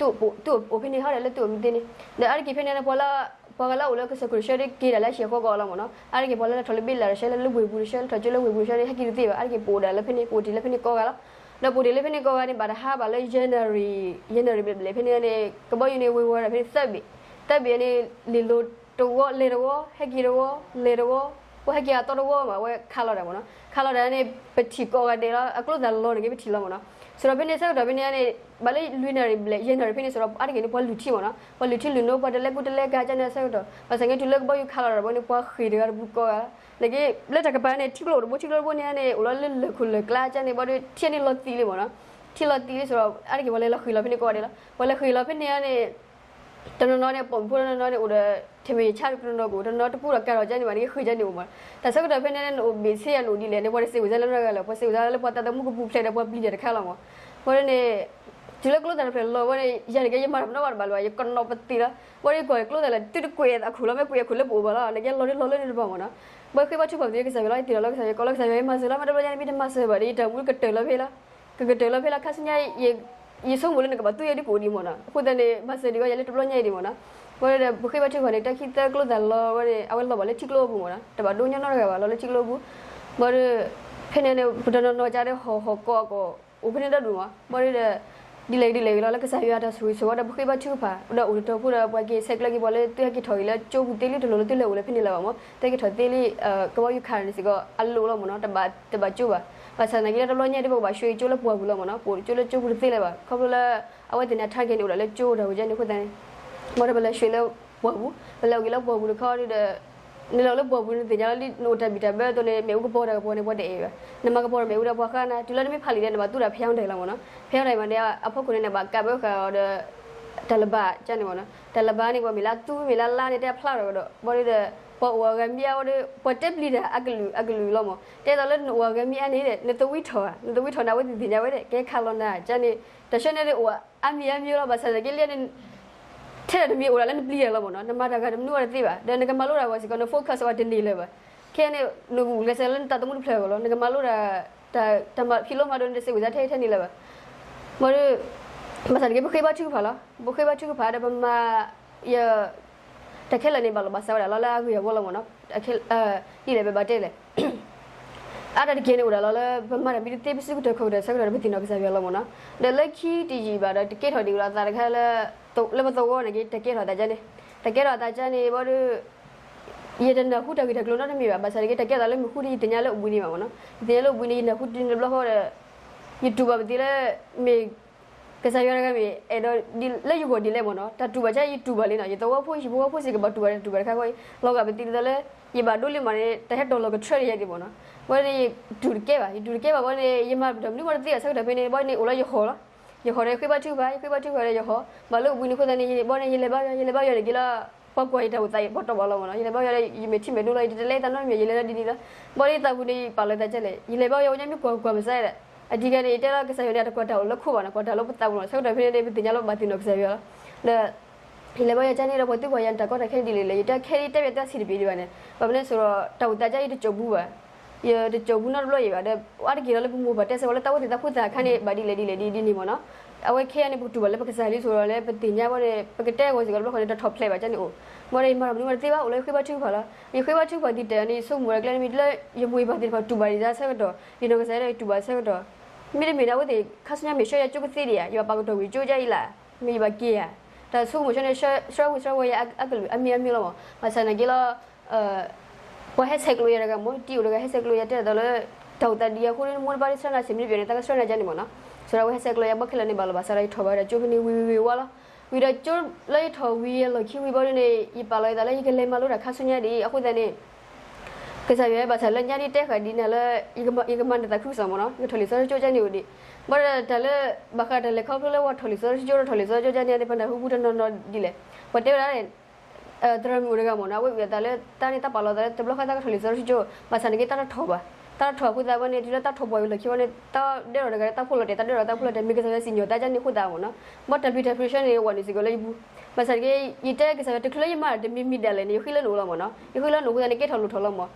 သုအိၣ်ဖဲန့ၣ်ဟီဒီးလၢသုအိၣ်မူသ့န့ၣ် ဒီးအါတက့ၢ်ဖဲန့ၣ်န့ၣ် ပှၤလၢ ပှၤဂၤလၢအအိၣ်လၢကစၢၢ်ခိၣ်တဆှၢဒီး က့ၤဒၣ်လၢအဟံၣ်အဃီကီးလီၤမးနီၤ အါတက့ၢ်ပှၤလၢလဲၤထီၣ်လၢဘ့လၣ်တဆှၢ လၢလၢဝ့ၢ်ပူၤတဆှၢ လဲၤထီၣ်ကၠိလၢဝ့ၢ်ပူၤတဆှၢန့ၣ် ဟဲက့ၤတသ့ဘၣ် အါတက့ၢ်ပအိၣ်ဒၣ်လၢဖဲန့ၣ် ပအိၣ်တ့ၢ်လၢဖဲန့ၣ်ကိးဂၤလီၤ ဒီးပအိၣ်တ့ၢ်လၢဖဲန့ၣ်ကိးဂၤန့ၣ် ဘၣ်တဟါဘၣ်လၢ January January ဘျဲၣ်ဘျဲၣ်ဖဲန့ၣ်န့ၣ် ကဘီယူၤန့ၣ် ဝ့ၤဝီၤဒၣ်ဖဲန့ၣ် သၢဘ့ၣ် သၢဘ့ၣ်န့ၣ် လ့ၣ်လိၤတဝီ လဲၤတဝီ ဟဲက့ၤတဝီ လဲၤတဝီ ပှၤဟဲက့ၤအသီတဝီမး အဝဲခးလီၤတၢ်မးနီၤ ခးလီၤတၢ်န့ၣ် ပထံၣ်ကိးဂၤဒဲးလီၤ အကျိသၣ်လီၤန့ၣ်က့ ပထံၣ်လီၤမးနီၤ ဆိုတော့ ဖဲန့ၣ်ဆၢကတီၢ်ဖဲန့ၣ်န့ၣ် ဘၣ်လၢလွံၢ်နၣ်ရံၣ်ဘျဲၣ် ယဲၢ်နၣ်ရံၣ်ဖဲန့ၣ် ဆိုတော့ အါတက့ၢ်န့ၣ် ပှၤလုၢ်ထံမးနီၤ ပှၤလုၢ်ထံလုၢ်နိ ပှၤတလဲၤကူတလဲကၤကန့ၣ်အဆၢကတီၢ် ဘၣ်ဆၣ်န့ၣ် တုၤလၢကဘီယူၤခးလီၤတၢ်ဘီန့ၣ် ပှၤဃ့ၢ်တဂၤတပူၤကိးဂၤ နက့ လၢတၢ်ကပၤန့ၣ် ထံကျိအိၣ်တဘိ ထံကျိတဘိန့ၣ်န့ၣ် အိၣ်လီၤလၢလၢၢ်ခိၣ်လၢၢ်ကျါကန့ၣ် ဘီဒီး ထံန့ၣ်လီၤသံးလံမးနီၤ ထံလီၤသံးလံ ဆိုတော့ အါတက့ၢ်ပှၤလဲၤလီၤဃ့ၢ်လီၤဖဲန့ၣ်ကိးဂၤဒဲးလီၤ ပှၤလဲၤဃ့ၢ်လီၤဖဲန့ၣ်န့ၣ် တနီၤနီၤန့ၣ် ပိာ်မုၣ်ဖိတနီၤနီၤန့ၣ် အိၣ်ဒီး ထံမ့ၢ်ဆါတနီၤနီၤကအိၣ် တနီၤတကူဒီးကၤထီၣ်ကန့ၣ်ဘၣ်န့ၣ် ဃ့ၢ်ကန့ၣ်အိၣ်မး တၢ်ဆၢကတီၢ်ဖဲန့ၣ်န့ၣ် နအိၣ်ဘ့ၣ်ဆ့ယၤ နအိၣ်ဒ်လဲၣ်န့ၣ် ပှၤတစံးဝဲစါလၢနဂၤလၢၤ ပှၤစံးဝဲစါလၢပှၤသးသမူကပူၤဖျဲးဒီးပှၤပျံၤတၢ်တခါလီၤမး ဘီဒီးန့ၣ် တုၤလၢကျိသၣ်တဖျၢၣ်လီၤဘီန့ၣ် ယၤန့ၣ်က့ ယမၤတၢ်မနီဘၣ်တဘၣ်လၢၤဘၣ် ယကနိးပသံးလီၤ ဘီဒီးကွၢ်ကျိသၣ်လၢ သုတကွဲးအခိၣ်လီၤ မ့ၢ်ကွဲးအခိၣ်လၢပအိၣ်ဘၣ်လီၤ နက့လီၤဒ်လီၤလၢန့ၣ်တဘၣ်မးနီၤ ဘီဃ့ဘါထုကဖၣ်ပသ့ကစၢ်ယွၤလီၤ ယသ့ၣ်နီၣ်လၢကစၢ်ယွၤ ကိးလၢကစၢ်ယွၤ မၤစၢၤလီၤ မ့ၢ်တဘျီညါန့ၣ် မ့ၢ်တမၤစၢၤဘၣ်ဒီး ယတၢ်မူကတၢၢ်လီၤဖဲလီၤ ကကတၢၢ်လီၤဖဲလီၤ ခါဆူညါ ယဆိကမိၣ်လၢနကဘၣ်သူယၤဒ်ကအိၣ်ဒံးမးနီၤ အဃိသတးန့ၣ် မၤစၢၤဒံးဝဲယၤလၢတဘျီညါအံၤဒံးမးနီၤ ဘီဒီး ပဃ့ဘါထုကဖၣ်န့ၣ် တၢ်ခံသၢကျိသၣ်လီၤဝဲန့ၣ် အဝဲလီၤဘၣ်လၢထံကျိအပူၤမးနီၤ တဘၣ်ဒိညီနီတဂၤဘၣ် လီၤလၢထံကျိအပူၤ ဘီဒီး ဖဲန့ၣ်န့ၣ် ပတနီၤနီၤကါဒီးဟီၣ်ဟီၣ်ကီးကီး အိၣ်ဖဲန့ၣ်ဒီဒူၣ်မး ဘီဒီး ဒ်လဲၣ်ဒ်လဲၣ်ဂ့ၤလီၤ လၢကစၢ်ယွၤတၢ်ဆိၣ်ဂ့ၤဆိၣ်ဝါဒီး ပဃ့ဘါထုကဖၣ် ဒီးအိၣ်တတီၤဖိဒီး ပှၤက့ၤဆဲးကျၢက့ၤပှၤလၢသုဟဲက့ၤထီၣ်ဂ့ၤလၢကၠိပူၤသ့လံ တလိၣ်လၢသုလဲၤအိၣ်လၢဖဲန့ၣ်လၢၤဘၣ်မး သုဟဲက့ၤထီၣ်သ့လံ ကဘီယူၤခးန့ၣ်စ့ၢ်ကီး အလိၤလီၤမးနီၤ တဘၣ်ကၠိဘၣ် ဘၣ်ဆၣ်သနာ်က့လၢတဘျီညါဒ် ပကဘၣ်ဆှၢကၠိလၢပှၢ်ပူၤလီၤမးနီၤ ပအိၣ်ကၠိလၢကၠိပူၤတသ့လၢၤဘၣ် ခီဖျိလၢ အဝဲသ့ၣ်န့ၣ် အ target န့ၣ် အိၣ်ဒၣ်လၢကၠိတၢ်ဝဲန့ၣ်အဃိသတးန့ၣ် ဘီဒီးပလဲၤဆှၢလၢပှၢ်ပူၤ ပလဲၤအိၣ်က့ၤလၢပှၢ်ပူၤတခီဒီး နလဲၤအိၣ်လၢပှၢ်ပူၤန့ၣ် နသ့ၣ်ညါလီၤလံနအိၣ်တၢ်ဘံၣ်တၢ်ဘၢအသိးန့ၣ် မ့ၣ်အူကပီၤတၢ်ကပီၤန့ၣ် ပှၤတအဲၣ်ဘၣ် နမၤကပီၤဒီးမ့ၣ်အူဒီးပှၤဃါနၤ တုၤလၢနမ့ၢ်ဖးလံာ်ဒီး နဘၣ်သူတၢ်ဖဲအံၤဒဲးလီၤမးနီၤ ဖဲအံၤဒဲးမးန့ၣ် အဖီခိၣ်န့ၣ် နဘၣ်ကးဘၢဃာ်အီၤဒီး တၢ်လၢၤဘၣ်ကန့ၣ်မးနီၤ တၢ်လၢၤဘၣ်န့ၣ် ပှၤမ့ၢ်လၢအသူမ့ၢ်လၢအလါန့ၣ် တဲအဖျါထီၣ်ကဒီး ဘီဒီး ပှၤအိၣ်အဂၤမ့ၢ်အါဝဲဒီး ပှၤတဲပျံၤတၢ်အကလုာ်အကလုာ်လီၤမး တဲသိးလၢနအိၣ်အဂၤမ့ၢ်အါန့ၣ် နသဝံထီၣ်ဧါ နသဝံထီၣ်န့ၣ် အဝဲသ့ၣ်သ့ၣ်ညါဝဲဒၣ် ကဲခးလီၤနၤကန့ၣ် တၢ်ဆၢန့ၣ်အိၣ်အါမံၤအါမံၤလီၤ ဘၣ်ဆၣ်သနာ်က့လၢန့ၣ် ထဲဒၣ်တမံၤအိၣ်ဒၣ်လၢနပျံၤတၢ်လီၤမးနီၤ နမၤတၢ်ဂၤတမနုၤအီၤတသ့ဘၣ် ဒီးနကမၤလိတၢ်အဂီၢ်စ့ၢ်ကီး န focus အီၤတန့ၢ်လၢၤဘၣ် ခဲအံၤန့ၣ် နကအိၣ်ကလဲၤဆၢလၢနသးသမူတဖျၢၣ်အဂီၢ်လီၤ နကမၤလိတၢ် တၢ်မၤဖံးလိမၤဒိးန့ၣ် တစံးဝံၤသးထဲထဲန့ၣ်လၢၤဘၣ် ဘီဒီး ဘၣ်ဆၣ်သနာ်က့ ပဃ့ဘါထုကဖၣ်လီၤ ပဃ့ဘါထုကဖၣ်ဒီးပမၤ ယ တၢ်ခဲလၢာ်န့ၣ် ဘၣ်လီၤဘၣ်စးဝဲဒၣ်လီၤလၢအဂ့ၢ်အဝီလီၤမ့ၢ်နီၤ. ဒ်လဲၣ်ပဘၣ်တဲလဲၣ် အါတက့ၢ်န့ၣ်အိၣ်ဒၣ်လီၤလၢ ပမၤတၢ်မ့ၢ်တသ့ ပစုကတၢၢ်ခီၣ်ကတၢၢ်ဆၢကတီၢ်ဒီး ပသ့ၣ်နီၣ်ကစၢ်ယွၤလီၤမ့ၢ်နီၤ. ဒီးလၢခံတယံာ်ဘၣ်ဒီး တကဲထီၣ်ဒံးဝဲဒၣ်အသးတခါလၢ လၢပသဝီန့ၣ်က့ တကဲထီၣ်အသးကါန့ၣ်, တကဲထီၣ်အသးကါန့ၣ် ဘၣ်ဒီး ယတနၢ်ဟူတၢ်ဂ့ၢ်တၢ်ကျိၤနီတမံၤဘၣ်. ဘၣ်ဆၣ်န့ၣ်က့ တကဲထီၣ်လၢမုၢ်ဃုဒီး ယသ့ၣ်ညါလၢအိၣ်ဘှံးန့ၣ်ဘၣ်မ့ၢ်နီၤ. ယသ့ၣ်ညါလၢအိၣ်ဘှံးန့ၣ် ယနၢ်ဟူတဘျီဃီဒီး ယတူၢ်ဘၣ်ပသ့လၢ မ့ၢ် ကစၢ်ယွၤတဂၤမ့ၢ်အဲၣ်ဒိးလၢယဂီၢ်ဒ်လဲၣ်မ့ၢ်နီၤ. တၢ်တူၢ်ဘၣ်ဆၣ်ယတူၢ်ဘၣ်လံနီၤ. ယသဝီဖိ ယဟံၣ်ဖိဃီဖိစ့ၢ်ကီးဘၣ်တူၢ်ဘၣ်တၢ်တူၢ်ဘၣ်တခါဃီအံၤ လီၤဂာ်ပသ့ဒ်သိးလၢ ယဘၣ်ဒိလံမးန့ၣ် တၢ်ဟဲတီၤလီၤကထြၢယၤဒံးမ့ၢ်နီၤ. ဘၣ်န့ၣ် ယတူၢ်တကဲဘၣ်, ယတူၢ်တကဲဘၣ်ဘၣ်န့ၣ် ယမၤတၢ်မနုၤမးတသ့ဘၣ်ဆၢကတီၢ်ဖဲန့ၣ် ဘၣ်န့ၣ်အိၣ်လၢယဟီၣ်လီၤ. ယဟီၣ်ဒီးယဃ့ဘါထုကဖၣ်, ယဃ့ဘါထုကဖၣ်ဒီးယဟီၣ်, ဘၣ်လၢအိၣ်ဘှံးန့ၣ်အဃိသတးန့ၣ် ဘၣ်န့ၣ် ယလဲၤဘါယွၤ, ယလဲၤဘါယွၤန့ၣ်က့လၢ ပှၤကွၢ်ယတၢ်အိၣ်သးအံၤ ပှၤတီၢ်ဘၣ်လီၤမ့ၢ်နီၤ. ယလဲၤဘါယွၤဒီး ယမဲာ်ထံမဲာ်နိလီၤ, ယတတဲလၢယသးနီတမံၤ, ယလဲၤလၢဒ်န့ၣ်လီၤ. ဘၣ်ဒီးယသးပူၤန့ၣ် ယပာ်လီၤသးကဲလဲၣ်, ယလဲၤဘါယွၤဝဲညါမ့ၢ်ကွၢ်ကွၢ်မစါဒီး အဓိကန့ၣ် ယတဲလီၤကစၢ်ယွၤန့ၣ် အတကွၢ်တၢ်အိၣ်လၢခိၣ်ဘၣ်နီၤ, ကွၢ်တၢ်လၢပသးပူၤလီၤ. ဆၢကတီၢ်ဖဲန့ၣ် ပသ့ၣ်ညါလၢပဘၣ်သ့ၣ်နီၣ်ကစၢ်ယွၤလီၤ. ဒီး ယလဲၤဘါယွၤကါန့ၣ်ဒီး ပှၤသံကွၢ်ယၤန့ၣ် တၢ်ကီတၢ်ခဲန့ၣ်ဒ်လဲၣ်လဲၣ်, ယတဲခဲအံၤ တဲဘၣ်တၢ်ဆံးတပျ့ၤဒံးဘၣ်န့ၣ်, ဘၣ်မနုၤအဃိဒီး တၢ်အိၣ်သးကါယတစိာ်ဘူးဘၣ်, ယတစိာ်ဘူးနီတဘျီအံၤဘၣ်. ဒီးအါတက့ၢ်လီၤလၢပမိၢ်ပၢ်တဲစ့ၢ်ကီးလၢ တၢ်အိၣ်သးသးဖိသၣ်အခါန့ၣ် ဘၣ်ဒ်လဲၣ်ဒ်လဲၣ်ဒ်ဒ်န့ၣ်မ့ၢ်နီၤ. အဝဲခဲအံၤန့ၣ် ပကတူၢ်ဘၣ်လၢပကစၢ်လံအဃိဒီး လၢပသ့ၣ်ညါဘၣ်န့ၣ် ပကတဲအဂီၢ်စ့ၢ်ကီးတဘျီဃီန့ၣ် တၢ်ထီၣ်ဖျဲးဘၣ်ကါန့ၣ်အိၣ်, ဘၣ်ဒီးယမၤတၢ်မနုၤမးတသ့ဘၣ်, အိၣ်လၢယဃ့ဘါထုကဖၣ်လီၤ. ယဃ့ဘါထုကဖၣ်ဒ်တဲာ်န့ၣ် ယဆိကမိၣ်ဝဲဒၣ်ကျဲန့ၣ်မ့ၢ် လၢယမိၢ်ယပၢ်သ့ၣ်တဖၣ်တူၢ်ဘၣ်ဒံးယၤဆၢကတီၢ်, ယနီၢ်ကစၢ်ဒီးယတူၢ်ဘၣ်ဆၢကတီၢ် မ့တမ့ၢ်န့ၣ် အဝဲသ့ၣ်ခါဆူညါမ့ၢ်ဆှၢယၤကၠိကသ့ဒံးဧါ, ယဘၣ်ပာ်ကတီၢ်ဝံၤကၠိကါအံၤလၢ မ့ၢ်ယဘၣ်က့ၤဧါ. တၢ်ဆိကမိၣ်ဆၢန့ၣ် ဆှၢဝံၤဆှၢဝီၤယၤအကလုာ်အမံၤအမံၤလီၤမး. ဘၣ်ဆၣ်သနာ်က့လီၤ ပှၤဟဲဆဲးကျိးယၤတဂၤမ့ၢ် တံၤအိၣ်တဂၤဟဲဆဲးကျိးယၤ တဲဒ်သိးလၢ တၢ်အိၣ်သးဒ်အံၤအဃိ နမိၢ်နပၢ်ဒ်ဆှၢနၤဆ့ၣ်မ့ၢ်တပျၢၤန့ၣ် တၢ်ကဆှၢနၤကါန့ၣ်မ့ၢ်နီၤ. ဆိဒီးအဝဲဟဲဆဲးကျိးယၤ ဘၣ်ခဲလၢာ်န့ၣ် ဘၣ်လီၤဘၣ်စးဒီး ယထီၣ်ဘၣ်ဝဲဒၣ်ကၠိဖဲန့ၣ်ဝံၤဝံၤဝါလီၤ. ဝံၤဒီးကၠိလၢယထီၣ်ဝံၤအလီၢ်ခံဝံၤဘၣ်ဒ်န့ၣ် ယပာ်လီၤယသးလၢယကလဲၤမၤလိတၢ်ခါဆူညါဒ်အံၤ အဃိသတးန့ၣ် ကစၢ်ယွၤဘၣ်ဆၣ်လၢညါဒ် တဲဃာ်ဒ်နၤလၢ ယကမၤနၢၤသးခုကစီၣ်မ့ၢ်နီၤ, ယကထီၣ်လံာ်စီဆှံကၠိကါန့ၣ်အိၣ်ဒံး. ဘၣ်ဒီးတၢ်လၢ ဘၣ်ဃးတၢ်လဲၤခီဖျိလၢပှၤထီၣ်လံာ်စီဆှံကၠိ ထီၣ်လံာ်စီဆှံကၠိကါန့ၣ် ပနၢ်ဟူပူၤတနီၤနီၤဒ်လဲၣ်. ပှၤတဲဝဲဒၣ် သရၣ်မုၣ်အိၣ်တဂၤမ့ၢ်နီၤ, အဝဲဝံသးလၢ တၢ်န့ၣ်တၢ်ပာ်လီၤသးလၢ တဘျီဃီတၢ်ကထီၣ်လံာ်စီဆှံကၠိ, ဘၣ်ဆၣ်န့ၣ်က့ တၢ်တထီၣ်ဘၣ်. တၢ်တထီၣ်အဃိသတးဝဲန့ၣ် တုၤလၢတၢ်ထီၣ်ပှၢ်ဝံၤလီၢ်ခံဝဲန့ၣ် တၢ်ဒဲရီၤတဂၤ တၢ်ဖိလီၤတဲာ်, တၢ်ဒဲရီၤတၢ်ဖိလီၤတဲာ်, မ့ၢ်ကစၢ်ယွၤစံၣ်ညီၣ်တၢ်ကါန့ၣ်အဃိသတးမ့ၢ်နီၤ. ဘၣ်တၢ်ပျံၤတၢ်ဖုးဆှၢန့ၣ် ဝဲန့ၣ်စ့ၢ်ကီးလၢယပူၤ. ဘၣ်ဆၣ်တက့ ယတဲကစၢ်ယွၤ တချုးလၢယမၤတၢ်တမံၤမံၤဒၣ်လဲာ်န့ၣ် ယဃ့လၢနအိၣ်လီၤမ့ၢ်နီၤ. ယဃ့လၢနအိၣ်အဃိသတးန့ၣ် ကဲထီၣ်လိၣ်ထီၣ်လီၤမ့ၢ်.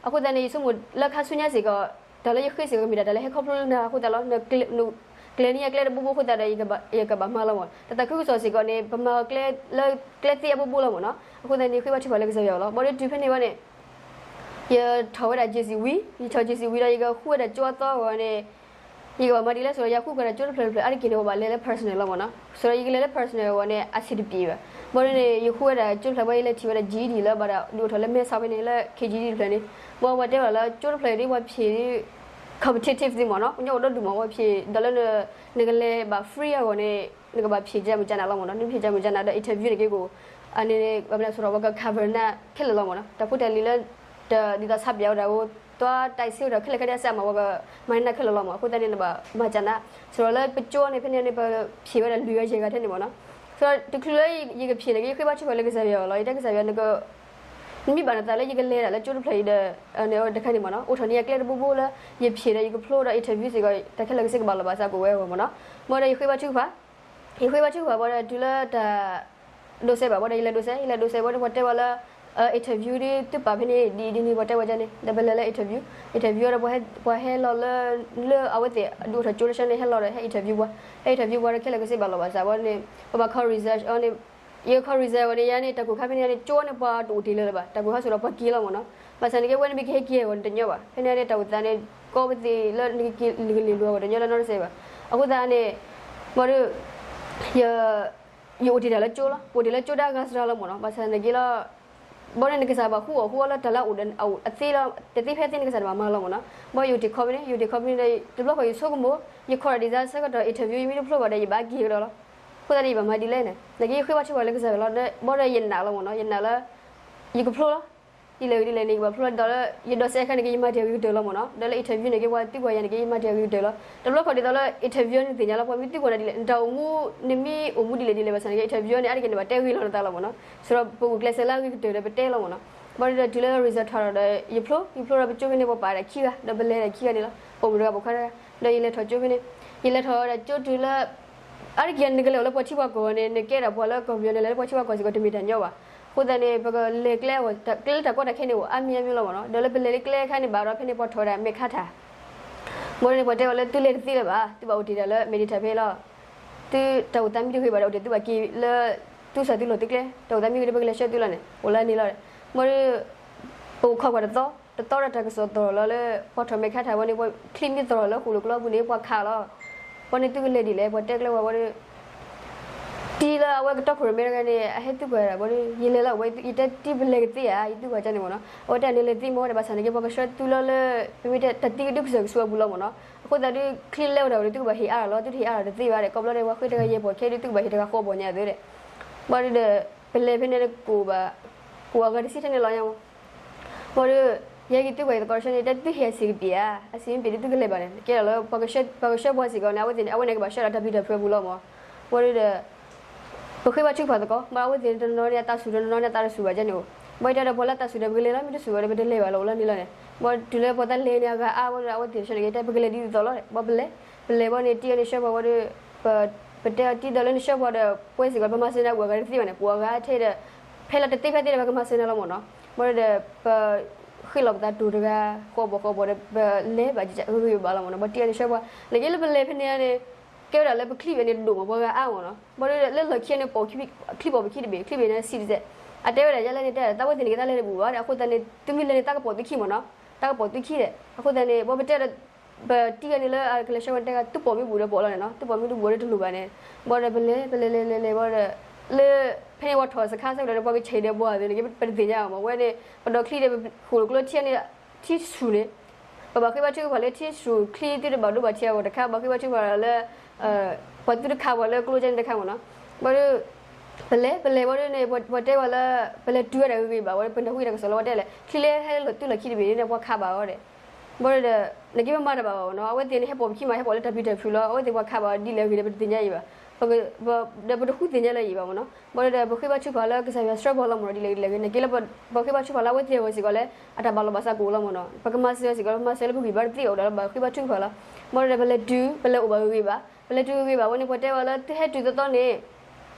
အဃိသတးန့ၣ် ယဆိကမိၣ်လၢခါဆူညါစ့ၢ်ကီး တၢ်လၢယဃ့စ့ၢ်ကီးမ့ၢ်ဒၣ် တၢ်လၢဟဲခီဖျိလၢနၤအဃိသတးလီၤ. နကျဲၤန့ၢ်ယၤကျဲတဘိဘိအဃိသတးဒီး ယကဘၣ်မၤလီၤမ့ၢ်. တၢ်သးခုကစီၣ်စ့ၢ်ကီးန့ၣ် ပမၤအီၤကျဲလၢ ကျဲသ့အဘိဘိလီၤမ့ၢ်နီၤ. အဃိသတးန့ၣ် ဃ့ဘါထုကဖၣ်လၢကစၢ်ယွၤအအိၣ်လီၤ. ဘၣ်ဒီးတုၤဖဲန့ၣ်ဝဲန့ၣ် ယထီၣ်ဝဲဒၣ် JC ဝံၤ, ယထီၣ် JC ဝံၤဒီး ယကဃုဝဲဒၣ်ကၠိအသီအဂီၢ်န့ၣ် ယကဘၣ်မၤဒ်လဲၣ်ဆိဒီး ယဃုကွၢ်ဒၣ်ကၠိတဖျၢၣ်တဖျၢၣ် အါတက့ၢ်န့ၣ် ပဘၣ်လဲၤလၢ personal လီၤမ့ၢ်နီၤ. ဆိဒီး ယကလဲၤလၢ personal အဂီၢ်န့ၣ် အဆံးတပျ့ၤဘၣ်. ဘၣ်ဒီးန့ၣ် ယဃုဝဲဒၣ်ကၠိတဖျၢၣ် ဘၣ်ယလဲၤထံၣ်ဝဲဒၣ် GED လၢဘၣ်တၢ်ဒုးအိၣ်ထီၣ်လၢမဲဆီးဖဲန့ၣ် လၢ KGD တဖျၢၣ်န့ၣ်, ဘၣ်ပှၤတဲဝဲဒၣ်လၢ ကၠိတဖျၢၣ်အံၤဒ်ပှၤဖျ့း competitive သ့မ့ၢ်နီၤ, ပှၤကညီအိၣ်ဒီဒူၣ်မး ပှၤဖျ့းဒီးလၢ နကလဲၤဘၣ် free အဂီၢ်န့ၣ် နကဘၣ်ဖျ့းကမုၢ်ကနၣ်လီၤမ့ၢ်နီၤ, နဖျ့းကမုၢ်ကနၣ်ဒီး interview န့ၣ်က့ၤကိး, အန့ၣ် ဘၣ်မနုၤဆိဒီး ပှၤက cover နၤခဲလၢာ်လီၤမ့ၢ်နီၤ, တၢ်ဖိတၢ်လံၤလၢ ဒ်သိးဆါပၠးဝဲဒၣ်အိၣ် တွၤတၢ်စ့ဝဲဒၣ်ခဲလၢာ်ခဲဆ့အါမး ပှၤကမၤန့ၢ်နၤခဲလၢာ်လီၤမ့ၢ်, အဃိသတးန့ၣ် နဘၣ်မၤကနၣ်, ဆိဒီးလၢပကၠိန့ၣ် ဖဲန့ၣ်န့ၣ် ပဖျ့းဝဲဒၣ်လွံၢ်ဂၤယဲၢ်ဂၤထဲန့ၣ်မ့ၢ်နီၤ, ဆိဒီးတချုးလၢယကဖျ့းန့ၣ်က့ၤ ယဃ့ဘါထုကဖၣ်လၢကစၢ်ယွၤအအိၣ်လီၤ, ယတဲကစၢ်ယွၤ နက နမ့ၢ်ဘၣ်နသးလၢယကလဲၤဒၣ်လၢကၠိတဖျၢၣ်အံၤဒီး တခါန့ၣ်မ့ၢ်နီၤ, အိၣ်ထီၣ်န့ၢ်ယၤကျဲတဘိဘိလၢ ယဖျ့းဒီးယကဖျိဒီး interview စ့ၢ်ကီး တၢ်ခဲလၢာ်ကဆ့ကဘၣ်လီၤဘၣ်စးကအိၣ်ဝဲအဂီၢ်မ့ၢ်နီၤ, ဘၣ်ဒီးယဃ့ဘါထုကဖၣ်, ယဃ့ဘါထုကဖၣ်ဘၣ်ဒီးတုၤလၢတၢ် ဒိးစဲးဘၣ် ဘၣ်ဒီးယလဲၤဒိးစဲး, ယလဲၤဒိးစဲးဘၣ်ဒီးပှၤတဲဝဲလၢ interview ဒ်သုပာ်ဖဲန့ၣ် ဒ်အံၤဒ်န့ၣ် ပှၤတဲဝဲဒ်န့ၣ် ဒီးပလဲၤလၢ interview, interview ဒီးပှၤဟဲလီၤလၢ လၢအဝဲသ့ၣ်ဒုးအိၣ်ထီၣ်ကၠိတဆၢန့ၣ် ဟဲလီၤဒီးဟဲ interview ပှၤ, ဟဲ interview ပှၤဒီးခဲလၢာ်ကဆ့ဘၣ်လီၤဘၣ်စးဘၣ်န့ၣ် ပဘၣ်ခီ research အီၤန့ၣ်, ယခီ research အီၤန့ၣ် ယၤန့ၣ် တၢ်ကိၢ်ခါဖဲန့ၣ်န့ၣ် ကၠိန့ၣ်ပှၤတအိၣ်တ့ၢ်လၢၤလၢၤဘၣ်, တၢ်ကိၢ်ခါဆိဒီးပှၤက့ၤလီၤမ့ၢ်နီၤ, ဘၣ်ဆၣ်န့ၣ်က့ ဝဲန့ၣ်ပကဟဲက့ၤအဂီၢ်န့ၣ်တညီဘၣ်, ဖဲန့ၣ်န့ၣ် တၢ်အိၣ်သးန့ၣ် ကီပသ့ၣ်လၢနကက့ၤနကလ့ၤလိၤအဂီၢ်တညီလၢနီတစဲးဘၣ်, အဃိသတးန့ၣ် ဘၣ်ဒီး ယ ယအိၣ်တ့ၢ်တၢ်လၢကၠိလီၤ, ပအိၣ်တ့ၢ်လၢကၠိဒၣ်ဂၤစှၤလီၤမ့ၢ်နီၤ, ဘၣ်ဆၣ်န့ၣ်က့လီၤ, ဘၣ်ဒီးနကစၢ်ဘၣ်ဃုအီၣ်ဃုအီလၢတၢ်လၢအအိၣ်ဒီးအသ့လီၤ, တသ့ဖဲသ့န့ၣ်ကစၢ်တဘၣ်မၤလီၤမ့ၢ်နီၤ, ဘၣ်ယအိၣ်တ့ၢ်ခီဖဲန့ၣ် ယအိၣ်တ့ၢ်ခီဖဲန့ၣ်ဒီး တဘျီဃီယဆိကမိၣ် ယခီဒီးဒ်သိးဆၢကတီၢ် interview ယမ့ၢ်တဖျိဘၣ်ဒီး ယဘၣ်က့ၤကဒီးလီၤ, အဃိသတးန့ၣ် ယဘၣ်မၤဒ်လဲၣ်န့ၣ် နက့ယဃ့ဘါထုကဖၣ်လၢကစၢ်ယွၤလီၤ, ဘၣ်ဒီးယနာ်လီၤမ့ၢ်နီၤ, ယနာ်လၢ ယကဖျိလီၤ, ဒ်လဲၣ်ဂ့ၤဒ်လဲၣ်န့ၣ် ယကဘၣ်ဖျိလီၤ ဒ်သိးလၢ ယဒိးစဲးအခါန့ၣ်က့ ယမၤတ့ၢ်အဂ့ၤကတၢၢ်လီၤမ့ၢ်နီၤ, ဒီးလၢ interview န့ၣ်က့ ပှၤသံကွၢ်ယၤန့ၣ်က့ ယမၤတ့ၢ်အဂ့ၤကတၢၢ်လီၤ, တဘျီဃီဒ်သိးလၢ interview န့ၣ်သ့ၣ်ညါလီၤ ပှၤမ့ၢ်သံကွၢ်နၤဒ်လဲၣ် နတၢ်အိၣ်မူ နမ့ၢ်အိၣ်မူဒ်လဲၣ်ဒ်လဲၣ် ဘၣ်ဆၣ်န့ၣ်က့ interview န့ၣ် အါတက့ၢ်န့ၣ် ဘၣ်တဲဂ့ၤလီၤနသးလီၤမ့ၢ်နီၤ, ဆိဒီးပအိၣ်ကျဲးစၢးလၢအဂ့ၤကတၢၢ်ဒီးပတဲလီၤမ့ၢ်နီၤ, ဘၣ်ဒီးတုၤလၢ result ထီၣ်ဒီး ယဖျိ ယဖျိဒီးပကၠိဖဲန့ၣ် ပှၤပာ်ဒၣ်ခံဂၤ ဒီးပလဲၤဒၣ်ခံဂၤန့ၣ်လီၤ, ပအိၣ်မုာ်တဂၤပိာ်ခွါတဂၤ, ဒီးယလဲၤထီၣ်ကၠိဖဲန့ၣ်, ယလဲၤထီၣ်ဝဲဒၣ်ကၠိတုၤလၢ အါတက့ၢ် နကလဲၤအိၣ်လၢပှၤထံပှၤကီၢ်န့ၣ် နကဲဒၣ်ပှၤလၢကီၢ်ပယီၤန့ၣ် လဲၤလၢပှၤထံပှၤကီၢ်စ့ၢ်ကီး တမ့ၢ်တၢ်ညီဘၣ်, အဃိသတးန့ၣ် ပကလဲၤကျဲအဂီၢ် ကျဲလၢတၢ်ကီတၢ်ခဲန့ၣ်အိၣ် အါမံၤအါမံၤလီၤမ့ၢ်နီၤ, ဒီးလၢပလဲၤလၢကျဲအခါန့ၣ်ဘၣ်ဒီး ဖဲန့ၣ်ပှၤထီၣ်ဝဲဒၣ်မဲာ်ခါထၣ် ဘၣ်ဒီးန့ၣ် ပှၤတဲဝဲလၢသုလဲၤတသ့လၢၤဘၣ်, သုဘၣ်အိၣ်တ့ၢ်တၢ်လၢ မဲာ်ဒံးထၢၣ်ဖဲလီၤ, သုတၢ်အိၣ်သးမ့ၢ်တဂ့ၤဘၣ်ဒီး အိၣ်တ့ၢ်သုဘၣ်က့ၤလၢ သူၣ်စးသုလိာ်သုကျဲ တအိၣ်သးမ့ၢ်ဂ့ၤဒီး ပကလဲၤဆှၢသုလီၤန့ၣ် အိၣ်လၢန့ၣ်လီၤ. ဘၣ်ဒီး ပအိၣ်ခိးကွၢ်တသီ, တသီဒီးတၢ်ကစီၣ်သရိာ်လီၤလၢ ပှၤထီၣ်မဲာ်ခါထံးဝဲန့ၣ် ပှၤချံမ့ၢ်သရိာ်လၢဃိာ်လိာ်ကျိအပူၤန့ၣ် ပှၤခးလီၤ. ဘၣ်ဒီးန့ၣ် သုကလဲၤဒ်လဲၣ် ပှၤတဲကျဲဝဲဘၣ်ဒီး တံၤလၢအဝဲကတီခိၣ်ရိၣ်မဲတဂၤန့ၣ် အဟဲသုကွၢ်ဒၣ်ဘၣ်ဒီး ယလဲၤလီၤဝဲ ယတဲတံၤပလဲၤကသ့ဧါ ယသုကွၢ်ကန့ၣ်မ့ၢ်နီၤ အဝဲတဲန့ၣ်လဲၤသ့မ့ၢ်ဝဲဒီး ဘၣ်ဆၣ်န့ၣ်က့ ပှၤကဆှၢသုလီၤလၢ ပမ့ၢ်တဲတၢ်တံၤကဒုကစၢၢ်ကဆူအပူၤလီၤမ့ၢ်နီၤ အဃိသတးဒီး ချံလဲဝဲဒၣ်ဒီး သုကဘၣ်ဟ့ၣ်အါထီၣ်လီၤ သုတဟ့ၣ်အါထီၣ်တသ့ဘၣ်ဒီး ကိးဘျီဒီး ပှၤဃ့တဂၤယဲၢ်ပီၢ်ခဲဒီး သုကဘၣ်ဟ့ၣ်တဂၤဃိးပီၢ်ညါအသိးဒီး ဘၣ်ဒီး ပလဲၤဖဲန့ၣ်ကအိၣ်ဘၣ် ကအိၣ်အဂၤတဆံထဲန့ၣ်လီၤညါမ့ၢ် ဘၣ်ဒီး ယဲက့ၤသုကွၢ်ယသကိးတဆၢန့ၣ် တဲသုဟ့ၣ်အဆံးကပံာ်ဧါ အဆံးမ့ၢ်ပံာ်ဒီးသုကလဲၤဘၣ်န့ၣ် ကဲလီၤလၢ ပှၤကဆှၢပှၤစ့ၢ်ကီးန့ၣ် အဝဲသ့ၣ်န့ၣ် အဝဲန့ၣ်ကဘၣ်ဆှၢဒီးတၢ်ပျံၤတၢ်ဖုးအပူၤလီၤမ့ၢ် ဘၣ်ဒီး ပဃ့ဘါထုကဖၣ်သကိး ဘၣ်အဝဲသ့ၣ်န့ၣ် တနီၤန့ၣ် အသးဆူၣ်ဒီး တနီၤန့ၣ် အသးတဆူၣ်ဘၣ်ကန့ၣ်အိၣ် ဘၣ်ဒီး ပှၤလၢအသးဆူၣ်ဒီး ပကလဲၤလီၤ မ့ၢ်တဆူၣ်ဘၣ်ဒီး ပတလဲၤဘၣ်လီၤ အိၣ်လၢန့ၣ်လီၤန့ၣ် ဘၣ်တုၤလၢပှၤတၢ်လဲၤန့ၣ် အဂၤအါဘၣ်ဒီး အဝဲသ့ၣ်တဆၢန့ၣ်က့ တဲပကလဲၤဒ်သိးသိးလီၤ ဘၣ်ပလဲၤ ပလဲၤဘၣ်န့ၣ် တံၤအီၤန့ၣ်ဆှၢပှၤဘၣ်ဒီး ပ ပတဲအီၤတံၤဒီးလၢနဆှၢပှၤဒီး ပှၤစ့ၢ်ကီး ပမၤစၢၤနၤ ပှၤဂၤတသ့ဘၣ်န့ၣ် ပှၤဂၤထဲဒီး ဖဲလၢတသ့ဖဲသ့ဒီး ပကမၤစၢၤနၤလီၤမ့ၢ်နီၤ ဘၣ်ဒီး ပဃ့လီၤပသးတိၤတဂၤ ဃိးပီၢ်ဃိးပီၢ်ဒီး ပလဲၤဘၣ် ဂ့ၤဂ့ၤဘၣ်လီၤမ့ၢ်နီၤ ဘၣ်တံၤအီၤန့ၣ်ဆှၢပှၤ နက့လၢပလဲၤဖဲန့ၣ်န့ၣ် ကဲဝဲဒၣ်လၢပချံဘ့ၣ်န့ၣ် ဒိၣ်မးပှၤဂၤအါမ့ၢ်နီၤ ဘၣ်ဒီးလၢလီၢ်ခံန့ၣ် ပချံပိာ်ပခံတဘ့ၣ် ချံဘ့ၣ်န့ၣ် စံးတစဲး အတဲဝဲဒၣ်ယဲလၢန့ၣ်တဲ တၢ်ဝဲသ့ၣ်န့ၣ်က့ တၢ်လဲၤတဘူၣ်ဘၣ်ဒီး အဃိသတးန့ၣ် သုမ့ၢ်လဲၤန့ၣ် တၢ်ကပိာ်သုခံမ့ၢ်နီၤ တၢ်ကပိာ်သုခံဒီး အဃိသတးန့ၣ် ဘၣ်ပတဲဒီး ပတံၤအီၤန့ၣ်လၢအကလဲၤဆှၢဝဲတဲဂၤ သုပိာ်မ့ၢ်ဘူၣ်ဒီးပိာ်လီၤန့ၣ်နီၤ သုပိာ်မ့ၢ်တဘူၣ်ဒီးတလိၣ်ဘၣ်န့ၣ် ဘၣ်ဒီးပလဲၤ ပလဲၤလဲၤလဲၤလဲၤဘၣ်ဒီး လၢ ဖဲန့ၣ်ပှၤထီၣ်စခါဆၢကတီၢ်ဒီး ပှၤကဆဲးဒီးပှၤအသိးန့ၣ်က့ ပတသ့ၣ်ညါဘၣ်မ့ၢ် ဝဲန့ၣ် ပဒီးချံဒီး ဃိာ်လိာ်ကျိထံန့ၣ် ထံဆူၣ်န့ၣ် ပဘၣ်ဃ့ဘါထုကဖၣ်လၢထံဆူၣ် ချံသုတဘၣ်ဒိဘၣ်ထံအဂီၢ်တခါ ဘၣ်ဃ့ဘါထုကဖၣ်လၢ ပှၤသုတခးပှၤလၢကျိကန့ၣ်တခါမ့ၢ်နီၤ ဘၣ်ဒီး ပလဲၤ ပလဲၤဘၣ်ဒီးန့ၣ် ပှၤတဲဝဲလၢ ပလဲၤတုၤဝဲဒၣ်ဂ့ၤဂ့ၤဘၣ် ဝဲပနၢ်ဟူတၢ်ကစီၣ်လၢပှၤတဲလဲၣ် ချံလၢဟဲလီၤတုၤလီၢ်ခံတဘ့ၣ်န့ၣ် ပှၤခးဘၣ်အီၤဒီး ဘၣ်ဒီး နက့ပမၤတၢ်ဘၣ်ဘၣ်မ့ၢ်နီၤ အဝဲသ့ၣ်န့ၣ် ဟဲပိာ်ပခံမး ဟဲပိာ်လၢတၢ်ပျံၤတၢ်ဖုးလီၤ အဝဲသ့ၣ်ပှၤခးဘၣ်ဒ်လဲၣ်ဂ့ၤဒီး ပတသ့ၣ်ညါအံၤဘၣ် ဒီးပတဃုသ့ၣ်ညါလၢအံၤဘၣ်မ့ၢ်နီၤ ဘၣ်ဒီး ပဃ့ဘါထုကဖၣ်လၢကစၢ်ယွၤဆှၢပှၤလီၤမ့ၢ်နီၤ ဒ်လဲၣ်ဂ့ၤဒ်လဲၣ်ဂ့ၤ နက့လၢ ပဃ့ဘါထုကဖၣ်လၢအဝဲသ့ၣ်အဂီၢ်စ့ၢ်ကီးလၢ အတၢ်ဘၣ်လီၢ်ဘၣ်စးကအိၣ်လီၤမ့ၢ်နီၤ ပကမၤစၢၤစ့ၢ်ကီး ပမၤစၢၤလၢပဂံၢ်ဘါတသ့အိၣ်ဒီး ဘၣ်ဃ့ဘါထုကဖၣ်လီၤ ဘၣ်ဒီး ပလဲၤတုၤ ပလဲၤအိၣ်ဘၣ်ဂ့ၤဂ့ၤဘၣ် ပလဲၤတုၤဂ့ၤဂ့ၤဘၣ် ဝဲန့ၣ်ပှၤတဲဝဲလၢသုဟဲတုၤသီသီန့ၣ်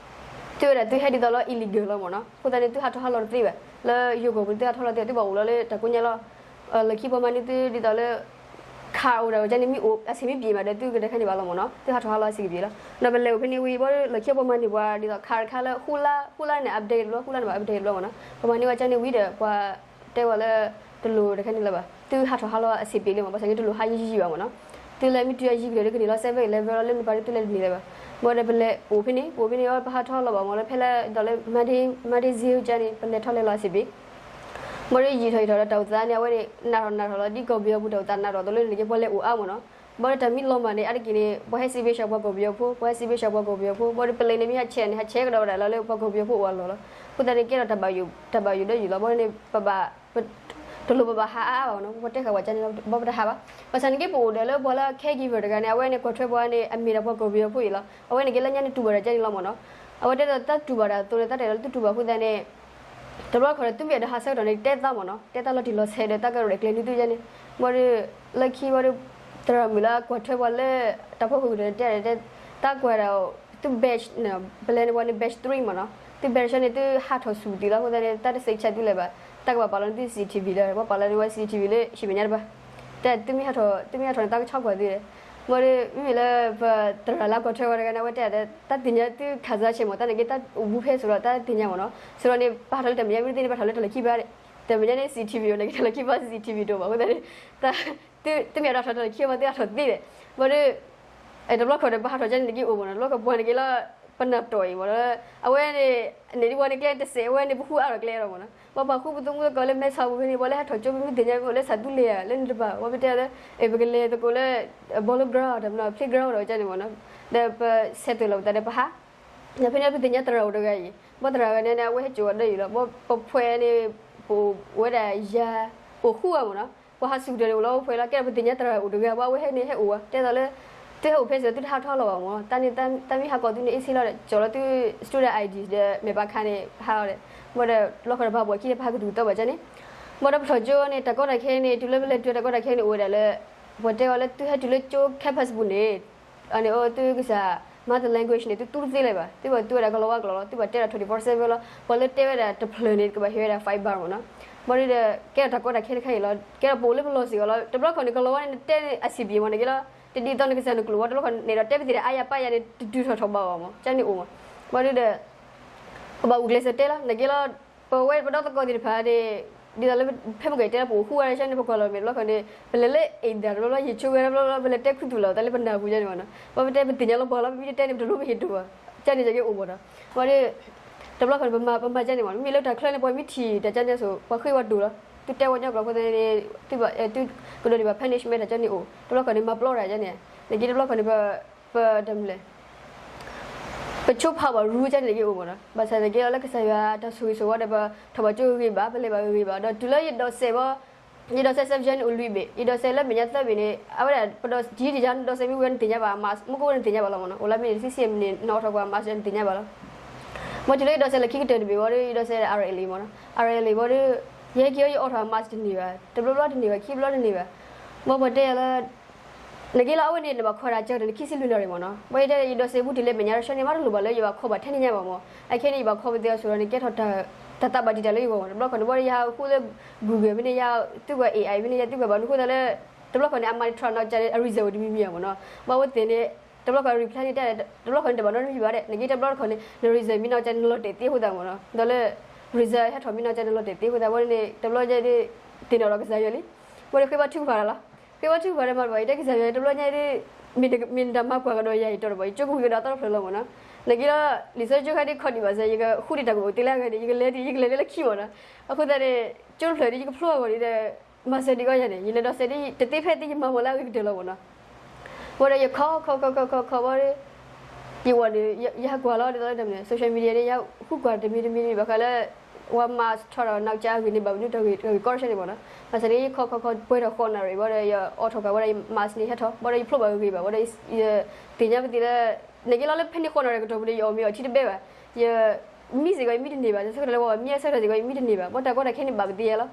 သုဝဲဒၣ်သုဟဲဒ်သိးလၢ illegal လီၤမ့ၢ်နီၤ အဃိသတးန့ၣ် သုဟးထီၣ်ဟးလီၤတသ့ဘၣ် လၢယိၤကီၢ်ပူၤန့ၣ် သုဟးထီၣ်ဟးလီၤတသ့ဘၣ် သုဘၣ်အိၣ်လီၤလၢတၢ်ကိညါလီၤ လၢခံပှၤမၤန့ၢ်သုဒ်သိးလၢ ခးအိၣ်ဒီးကန့ၣ်မ့ၢ်အိၣ် အဆံးမ့ၢ်ပံာ်မးဒီး သုကတၢ်ခါန့ၣ်ဘၣ်လီၤမ့ၢ်နီၤ သုဟးထီၣ်ဟးလီၤအဆံးကပံာ်လီၤ ဒီးပလဲၤအိၣ်ဖဲန့ၣ်ဝံၤဘၣ်ဒီး လၢခံပှၤမၤန့ၢ်ပှၤဒ်သိးခးတခါလၢ ဃူလါန့ၣ် update တဘျီ ဃူလါန့ၣ်ဘၣ် update တဘျီမ့ၢ်နီၤ ပှၤမၤန့ၢ်ဝဲကန့ၣ်ဝံၤဒီး ပှၤတဲဝဲလၢ တလိၣ်တၢ်ခါန့ၣ်လၢၤဘၣ် သုဟးထီၣ်ဟးလီၤအဆံးပံာ်လံမ့ၢ် ဘၣ်ဆၣ်က့တလိၣ်ဟးယံာ်ယံာ်ဘၣ်မ့ၢ်နီၤ သုလဲၤမ့ၢ်တုၤအယံၤကတၢၢ်ဒီးကန့ၢ်လီၤ seven eleven လီၤ လၢနပၤဒီးသုလဲၤတန့ၢ်လၢၤဘၣ် ဘၣ်ဒီးပလဲၤအိၣ်ဖဲန့ၣ် ပအိၣ်ဖဲန့ၣ် ပဟးထီၣ်လီၤဘၣ်မ့ၢ်လၢဖဲလၢဒ်သိးလၢ Monday Monday ကန့ၣ် ပလဲၤထီၣ်လဲၤလီၤအဆံးပံာ် ဘၣ်ဒီးယံာ်ထီၣ်ယံာ်ထီၣ်ဒီးတၢ်အိၣ်သးန့ၣ် အဝဲန့ၣ် နးထီၣ်နးထီၣ်လီၤ ဒ်ကီၢ်ပယီၤပူၤတၢ်အိၣ်သးနးထီၣ်အသိးလၢန့ၣ်က့ ပှၤလဲၤအိၣ်အါမ့ၢ်နီၤ ဘၣ်ဒီးတၢ်မ့ၢ်လီၤမၢ်န့ၣ် အါတက့ၢ်န့ၣ် ပှၤဟဲစံးဘ့ၣ်ဆှၢပှၤကီၢ်ပယီၤဖိ ပှၤဟဲစံးဘ့ၣ်ဆှၢပှၤကီၢ်ပယီၤဖိ ဘၣ်ဒီးပလဲၤန့ၣ်မ့ၢ်ဟးဆဲးန့ၣ် ဟးဆဲးကဒီးဝဲဒၣ်လၢပှၤကီၢ်ပယီၤဖိအိၣ်အလီၢ်လီၤ အဃိသတးန့ၣ် ကဲထီၣ်တၢ်ဘၣ်ယိၣ် တၢ်ဘၣ်ယိၣ်ဒီးယိၣ်လီၤ ဘၣ်ဒီးန့ၣ် ပဘၣ် တလိၣ်ပဘၣ်ဟးအါအါဘၣ်မ့ၢ်နီၤ ပှၤတဲဃာ်ပှၤကန့ၣ် ဘၣ်ပတဟးဘၣ် ဘၣ်ဆၣ်န့ၣ်က့ ပအိၣ်ဒီးလၢပှၤလၢ caregiver တဂၤန့ၣ် အဝဲန့ၣ် ကွၢ်ထွဲပှၤန့ၣ် အမ့ၢ်ဒၣ်ပှၤကီၢ်ပယီၤဖိအံၤလီၤ အဝဲန့ၣ်က့လၢညါန့ၣ်တူၢ်ဘၣ်တၢ်ကန့ၣ်လီၤမ့ၢ်နီၤ အဝဲတဲဒီးတၢ်တူၢ်ဘၣ်တၢ်အသိးန့ၣ် တၢ်တဲဒီးလၢတတူၢ်ဘၣ်အဃိသတးန့ၣ် တဘျီခီၣ်ဒီး သုမ့ၢ်အဲၣ်ဒိးဟးဆၢကတီၢ်န့ၣ် တဲသးမ့ၢ်နီၤ တဲသးလီၤတံၢ်လီၤဆဲးဒီး တၢ်ကရဲၣ်ကျဲၤန့ၢ်သုယဲန့ၣ် ဘၣ်ဒီး လၢခံဘၣ်ဒီး သရၣ်မုၣ်လၢအကွၢ်ထွဲပှၤလၢ တၢ်ဖီခိၣ်ကတၢၢ်န့ၣ် တဲ တၢ်ကွၢ်ဒၣ် သု batch န့ၣ် ပလဲၤန့ၣ်ပှၤန့ၣ် batch three မ့ၢ်နီၤ သု batch န့ၣ် သုဟးထီၣ်ဆူၣ်တံၢ်လီၤ အဃိသတးန့ၣ် တၢ်တစဲးဆဲးသုလဲၤဘၣ် တၢ်ကဘၣ်ပာ်လီၤန့ၢ်သု C C T V လီၤ ပှၤပာ်လီၤန့ၢ်ဝဲ C C T V လၢဟံၣ်မဲာ်ညါတပၤ တၢ်သုမ့ၢ်ဟးထီၣ် သုမ့ၢ်ဟးထီၣ်န့ၣ် တၢ်ကဆီကွၢ်သု မ့ၢ်ဒီး မ့မ့ၢ်လၢ ပသရၣ်လၢကွၢ်ထွဲဝဲတဂၤန့ၣ် အဝဲတဲ တၢ်သ့ၣ်ညါသုခးစၢ်ဆဲးမ့ၢ် တၢ်န့ၣ်က့ တၢ်အိၣ်ဘူးဖဲစိၤဒီး တၢ်သ့ၣ်ညါမ့ၢ်နီၤ စိၤဒီးန့ၣ် ပဟးထီၣ်လၢတၢ်မဲာ်ညါ မ့ၢ်တသ့န့ၣ် ပဟးထီၣ်လၢတၢ်လီၢ်ခံဘၣ် တၢ်မဲာ်ညါန့ၣ် C C T V န့ၣ်က့ တၢ်လီၢ်ခံဘၣ် C C T V တအိၣ်ဘၣ် အဃိသတးန့ၣ် တၢ် သုမ့ၢ်အဲၣ်ဒိးဟးထီၣ်တၢ်လီၢ်ခံဘၣ် သုဟးထီၣ်သ့ဒီး ဘၣ်ဒီး တဘျီခီၣ်ဒီး ပဟးထီၣ်ကန့ၣ်တက့ၢ်အိၣ်မ့ၢ်နီၤ တဘျီခီၣ်ပှၤန့ၣ်က့လီၤ ပနၢ်တီၢ်အံၤမ့ၢ်နီၤ အဝဲန့ၣ် န့ၣ်ဒ်ပှၤန့ၣ်ကျဲတစဲး အဝဲန့ၣ် ပဃုအါထီၣ်ကျဲဒီးမ့ၢ်နီၤ ပှၤပာ်ဃူပသူမုၢ်သကိးလၢမဲဆီးပူၤဖဲန့ၣ် ပှၤလၢဟးထီၣ်ကၠိပမ့ၢ်သ့ၣ်ညါ ပလၢဆၣ်သူလ့ၤဧါ လၢနတပၤ ပှၤမ့ၢ်တဲလၢ အဲ ပကလဲၤသကိးလၢ Polo Ground ဒီးမ့ၢ်နီၤ Playground ဒီးကန့ၣ်မ့ၢ်နီၤ ဒီးပဆဲးသွဲၣ်လီၤပသးဒီးပဟး ဒီးဖဲန့ၣ်ပသ့ၣ်ညါသရၣ်အိၣ်တဂၤအံၤ ဘၣ်သရၣ်ဂၤန့ၣ် အဝဲဟဲစိာ်ဝဲဒီးအံၤလီၤ ဘၣ်ပဖှဲးန့ၣ် ပအိၣ်ဝဲဒၣ်ယၤ အိၣ်ဃုဂၤမ့ၢ်နီၤ ပှၤဟးဆူၣ်ကတၢၢ်န့ၣ်အိၣ်လီၤ ပဖှဲးလီၤ ကဲဒီးပသ့ၣ်ညါသရၣ်အိၣ်တဂၤ ဘၣ်အဝဲဟဲန့ၣ်ဟဲအိၣ်ဝဲ တဲသိးလၢ သုဟဲအိၣ်ဖဲစ့ၢ် သုတဟးထီၣ်လီၤဘၣ်မ့ၢ် တၢ်န့ၣ် တၢ်မ့ၢ်ဟးကိးသုန့ၣ် အ့ၣ်ဆ့လီၤဒီး ကၠီလီၤသု student I D ဒီးမဲာ်ပာ်ခါန့ၣ် ဟးလီၤဒီး ဘၣ်ဒီး လီၢ်ခီဒီးပဟးပိာ်ခံဒီး ပဟးကသူၣ်ကသီဘၣ်ကန့ၣ် ဘၣ်ဒီးပထီၣ်ကၠိန့ၣ် တၢ်ကီတၢ်ခဲန့ၣ် တုၤလၢပလဲၤတုၤတၢ်ကီတၢ်ခဲန့ၣ် အိၣ်ဝဲဒၣ်လၢ ပှၤတဲအီၤလၢသုဟဲတုၤလၢကၠိ campus ပူၤန့ၣ် အန့ၣ်အိၣ်သုကစၢ် mother language န့ၣ် သုသူတသ့လၢၤဘၣ် သုဘၣ်သူဝဲဒၣ်ကလီၤဝါကလီၤလီၤ သုဘၣ်တဲဒၣ် twenty four seven လီၤ ပှၤလၢတဲဝဲဒၣ်တဖျၢၣ်န့ၣ် ကဘၣ်ဟ့ၣ်ဝဲဒၣ် five bar မ့ၢ်နီၤ ဘၣ်ဒီး ကဲဒီးတၢ်ကီတၢ်ခဲတခါအံၤလီၤ ကဲဒီးပအိၣ်လၢပလီၢ်စ့ၢ်ကီးလီၤ တဘျီခီန့ၣ် ကလီၤဝါန့ၣ် နတဲန့ၣ် အဆံးဘံၣ်မ့ၢ်န့ၣ်က့လီၤ တဒ်သိးနကစၢ်နကျိာ်ဝဲ တဘျီခီန့ၣ်ဒီး တဲပသ့ၣ်ဒီး အါယၤပၢ်ယၤန့ၣ် တတုၤထီၣ်ထီၣ်ဘၣ်ဘၣ်မ့ၢ် ကန့ၣ်အိၣ်မ့ၢ် ဘၣ်ဒီး ပဘၣ်အိၣ်ကျဲးစၢးတဲလီၤ နာ်က့လီၤ. ပဝဲပဒီသကိးသ့ၣ်တဖၣ်န့ၣ် ဒ်သိးလၢဖဲမုၢ်ကဲတဲလၢပအိၣ်ဃူဝဲဒၣ်ဆၢန့ၣ် ပကွၢ်လီၤမဲာ်တဘျီခီန့ၣ် ပလဲၤလၢအဲၣ်ဒၣ်တဘျီဘျီ ယဆိဝဲတဘျီဘျီ ပလဲၤတဲခူသူၣ်လီၤ တၢ်လၢပနၢ်ပူၤကန့ၣ်မ့ၢ်နီၤ ပဝဲပတဲပသ့ၣ်ညါလီၤပှၤလီၤ ပမ့ၢ်တတဲန့ၣ် ပတလိၣ်မ့ၢ်ဟ့ၣ်တိၢ်ဘၣ် ကန့ၣ်က့အိၣ်မ့ၢ်နီၤ. ဝဲဒၣ် တဘျီခီန့ၣ် ပမၤပမၤကန့ၣ်မ့ၢ်နီၤ မ့မ့ၢ်လၢတၢ်ချၢန့ၣ် ပှၤမ့ၢ်ထံၣ်တၢ်ကန့ၣ်ဆိ ပှၤဃ့ဝဲတိၢ်လီၤ သုတဲဝဲညီကျိာ်အဃိသတးန့ၣ် သုဘၣ် သုကဒိးန့ၢ်ဘၣ် punishment တၢ်ကန့ၣ်အိၣ် တဘျီခီန့ၣ် မၤပျီတၢ်ကန့ၣ် နာ်က့တဘျီခီန့ၣ် ပ ပတမလဲၣ် ပဆိဖးဘၣ် rule ကန့ၣ်က့အိၣ်မ့ၢ်နီၤ. ဘၣ်ဆၣ်နာ်က့လီၤလၢကစၢ်ယွၤတၢ်ဆိၣ်ဂ့ၤဆိၣ်ဝါဒီး ပထီၣ်ဘၣ်ကၠိဂ့ၤဂ့ၤဘၣ် ပလဲၤဘၣ်ဂ့ၤဂ့ၤဘၣ် ဒီးတုၤလၢယဒိးစဲးဘီ ယဒိးစဲး subject န့ၣ်အိၣ်လွံၢ်ဘ့ၣ် ယဒိးစဲးလၢမဲာ်ညါသၢဘ့ၣ်န့ၣ် အဝဲဒၣ်ပဒိး ယံာ်တယံာ်နဒိးစဲးမ့ၢ်ဝဲနသ့ၣ်ညါဘၣ် mask မ့ၢ်ကအိၣ်နသ့ၣ်ညါဘၣ်လီၤမ့ၢ်နီၤ အိၣ်လၢမ့ၢ်န့ၣ် ဆံဆံမ့ၢ်န့ၣ် နအိးထီၣ်ကွၢ် mask နသ့ၣ်ညါဘၣ်လီၤ. ဘၣ်တုၤလၢယဒိးစဲးလၢခံကတၢၢ်တဘ့ၣ်ဘီဒီး ယဒိးစဲး RLA မ့ၢ်နီၤ RLA ဘီဒီး ယဟဲက့ၤအီၤယအိးထီၣ် mask တန့ၢ်ဘၣ် တဘျီဘျီတန့ၢ်ဘၣ် ခံဘျီတန့ၢ်ဘၣ် ဘီပှၤတဲယၤလၢ နာ်က့လီၤ အဝဲန့ၣ် နဘၣ်ခိးတၢ်ကၢၢ်တနံၤခံဆံလွံၢ်နၣ်ရံၣ်မ့ၢ်နီၤ. ဘၣ်ယတဲ ယဒိးစဲးဘူးတုၤလၢမဲာ်ညါတဆၢန့ၣ် မ့ၢ်တလိၣ်ဘၣ်လၢယဘၣ်ခိးဘၣ်ထဲန့ၣ်ညါဘၣ်မ့ၢ်. အခဲန့ၣ် ယဘၣ်ခိးပသ့ၣ်အီၤဆိဒီးန့ၣ် ကဲထီၣ်တၢ်သးဘၣ်တံာ်တာ်လၢယဂီၢ်မ့ၢ်. တဘျီခီန့ၣ် ဘၣ်ဒီးယဟးဃုလၢ Google ဖဲန့ၣ် ယဟးသုးကွၢ် AI ဖဲန့ၣ် ယသုးကွၢ်ဘၣ် နဃိသတးလၢ တဘျီခီန့ၣ် အမၤန့ၢ် try နီၢ်ကစၢ်န့ၣ် အ result ဝဲတမံၤမံၤဧါမ့ၢ်နီၤ. ဘၣ်ဝဲသ့ၣ်န့ၣ် တဘျီခီ reply န့ၣ်တဲ တဘျီခီန့ၣ် တဘၣ်နီတမံၤဘၣ်ဒဲး နာ်က့တဘျီခီန့ၣ် န result မ့ၢ်နီၢ်ကစၢ်န့ၣ် နလီၤတဲာ်သ့အဃိသတးမ့ၢ်နီၤ. ဒီးလၢ result ဟဲထီၣ်မ့ၢ်နီၢ်ကစၢ်န့ၣ် လီၤတဲာ်သ့အဃိသတး ဘၣ်န့ၣ် တဘျီညါဒ် သ့ၣ်နီၣ်ဒီးကစၢ်ယွၤလံ. ဘၣ်ဒီးဃ့ဘါထုကဖၣ်လီၤ. ဃ့ဘါထုကဖၣ်ဒီးမၤတဘၣ် ယတဲကစၢ်ယွၤ တဘျီညါဒ် မ့ၢ်နတၢ်မၤကွၢ်ကဒီးယၤအံၤတီတဘၣ် ယကၠိကဝံၤကဒီးအသီတဖျၢၣ်လီၤမ့ၢ်နီၤ. နာ်က့ဒီး လံာ်စီဆှံကၠိခါဒ်ခီဒံးဘၣ်စ့ၢ် ယကဃုဒံးတၢ်ကအိၣ်တ့လၢအဂၤန့ၣ် ယကလဲၤဒ် ယကလဲၤဒ်လၢခံမ့ၢ်နီၤ. အဃိသတးန့ၣ် ကၠိတဖျၢၣ်ဒ် ယကဖျိအဂီၢ်ဒ်ဒီး မၤစၢၤဒံးကီယၤန့ၣ် ယလဲၤဒိးစဲးဒ် တသ့ဖဲသ့ ယမၤမၤလၢအဂ့ၤကတၢၢ်လီၤမ့ၢ်နီၤ. ဘၣ်ဒီးယခီခီခီခီခီခီဘၣ်ဒီး ယဝၤဒီး ယဟးကွၢ်လီၤဒ်သိးလၢတမ့ၢ် social media န့ၣ် ယဟးဃုကွၢ်တမံၤတမံၤဘၣ်ဃးလၢ ဝၤ mask ထီၣ်ဒီးနီၢ်ကစၢ်အဂ့ၢ်န့ၣ် ဘၣ်မနုၤတၢ်ဂ့ၢ်ကီတဆၢန့ၣ်မ့ၢ်နီၤ. ဘၣ်ဆၣ်န့ၣ် ယခီခီခီပှဲၤထီၣ်ဃိးနၣ်ရံၣ်ဘၣ်ဒီး ယအိးထီၣ်ကွၢ်ဝဲဒီး ယ mask န့ၣ်ဟဲထီၣ် ဘၣ်ဒီးယဖျိဘၣ်ဂ့ၤဂ့ၤဘၣ် ဘၣ်ဒီး ယသ့ၣ်ညါပသ့ၣ်လၢ နာ်က့လီၤလၢဖဲန့ၣ်ဃိးနၣ်ရံၣ်ကတီၢ်ပူၤန့ၣ် ယအီၣ်မ့ၤအီထံတဘဲဘၣ်. ယ မံစ့ၢ်ကီး ယမံတန့ၢ်ဘၣ် တၢ်ဆၢကတီၢ်လၢပှၤမံအဆၢကတီၢ်စ့ၢ်ကီး ယမံတန့ၢ်ဘၣ် ဘၣ်တၢ်ကီတၢ်ခဲန့ၣ်ဘၣ်ပသ့ၣ်ညါလီၤ.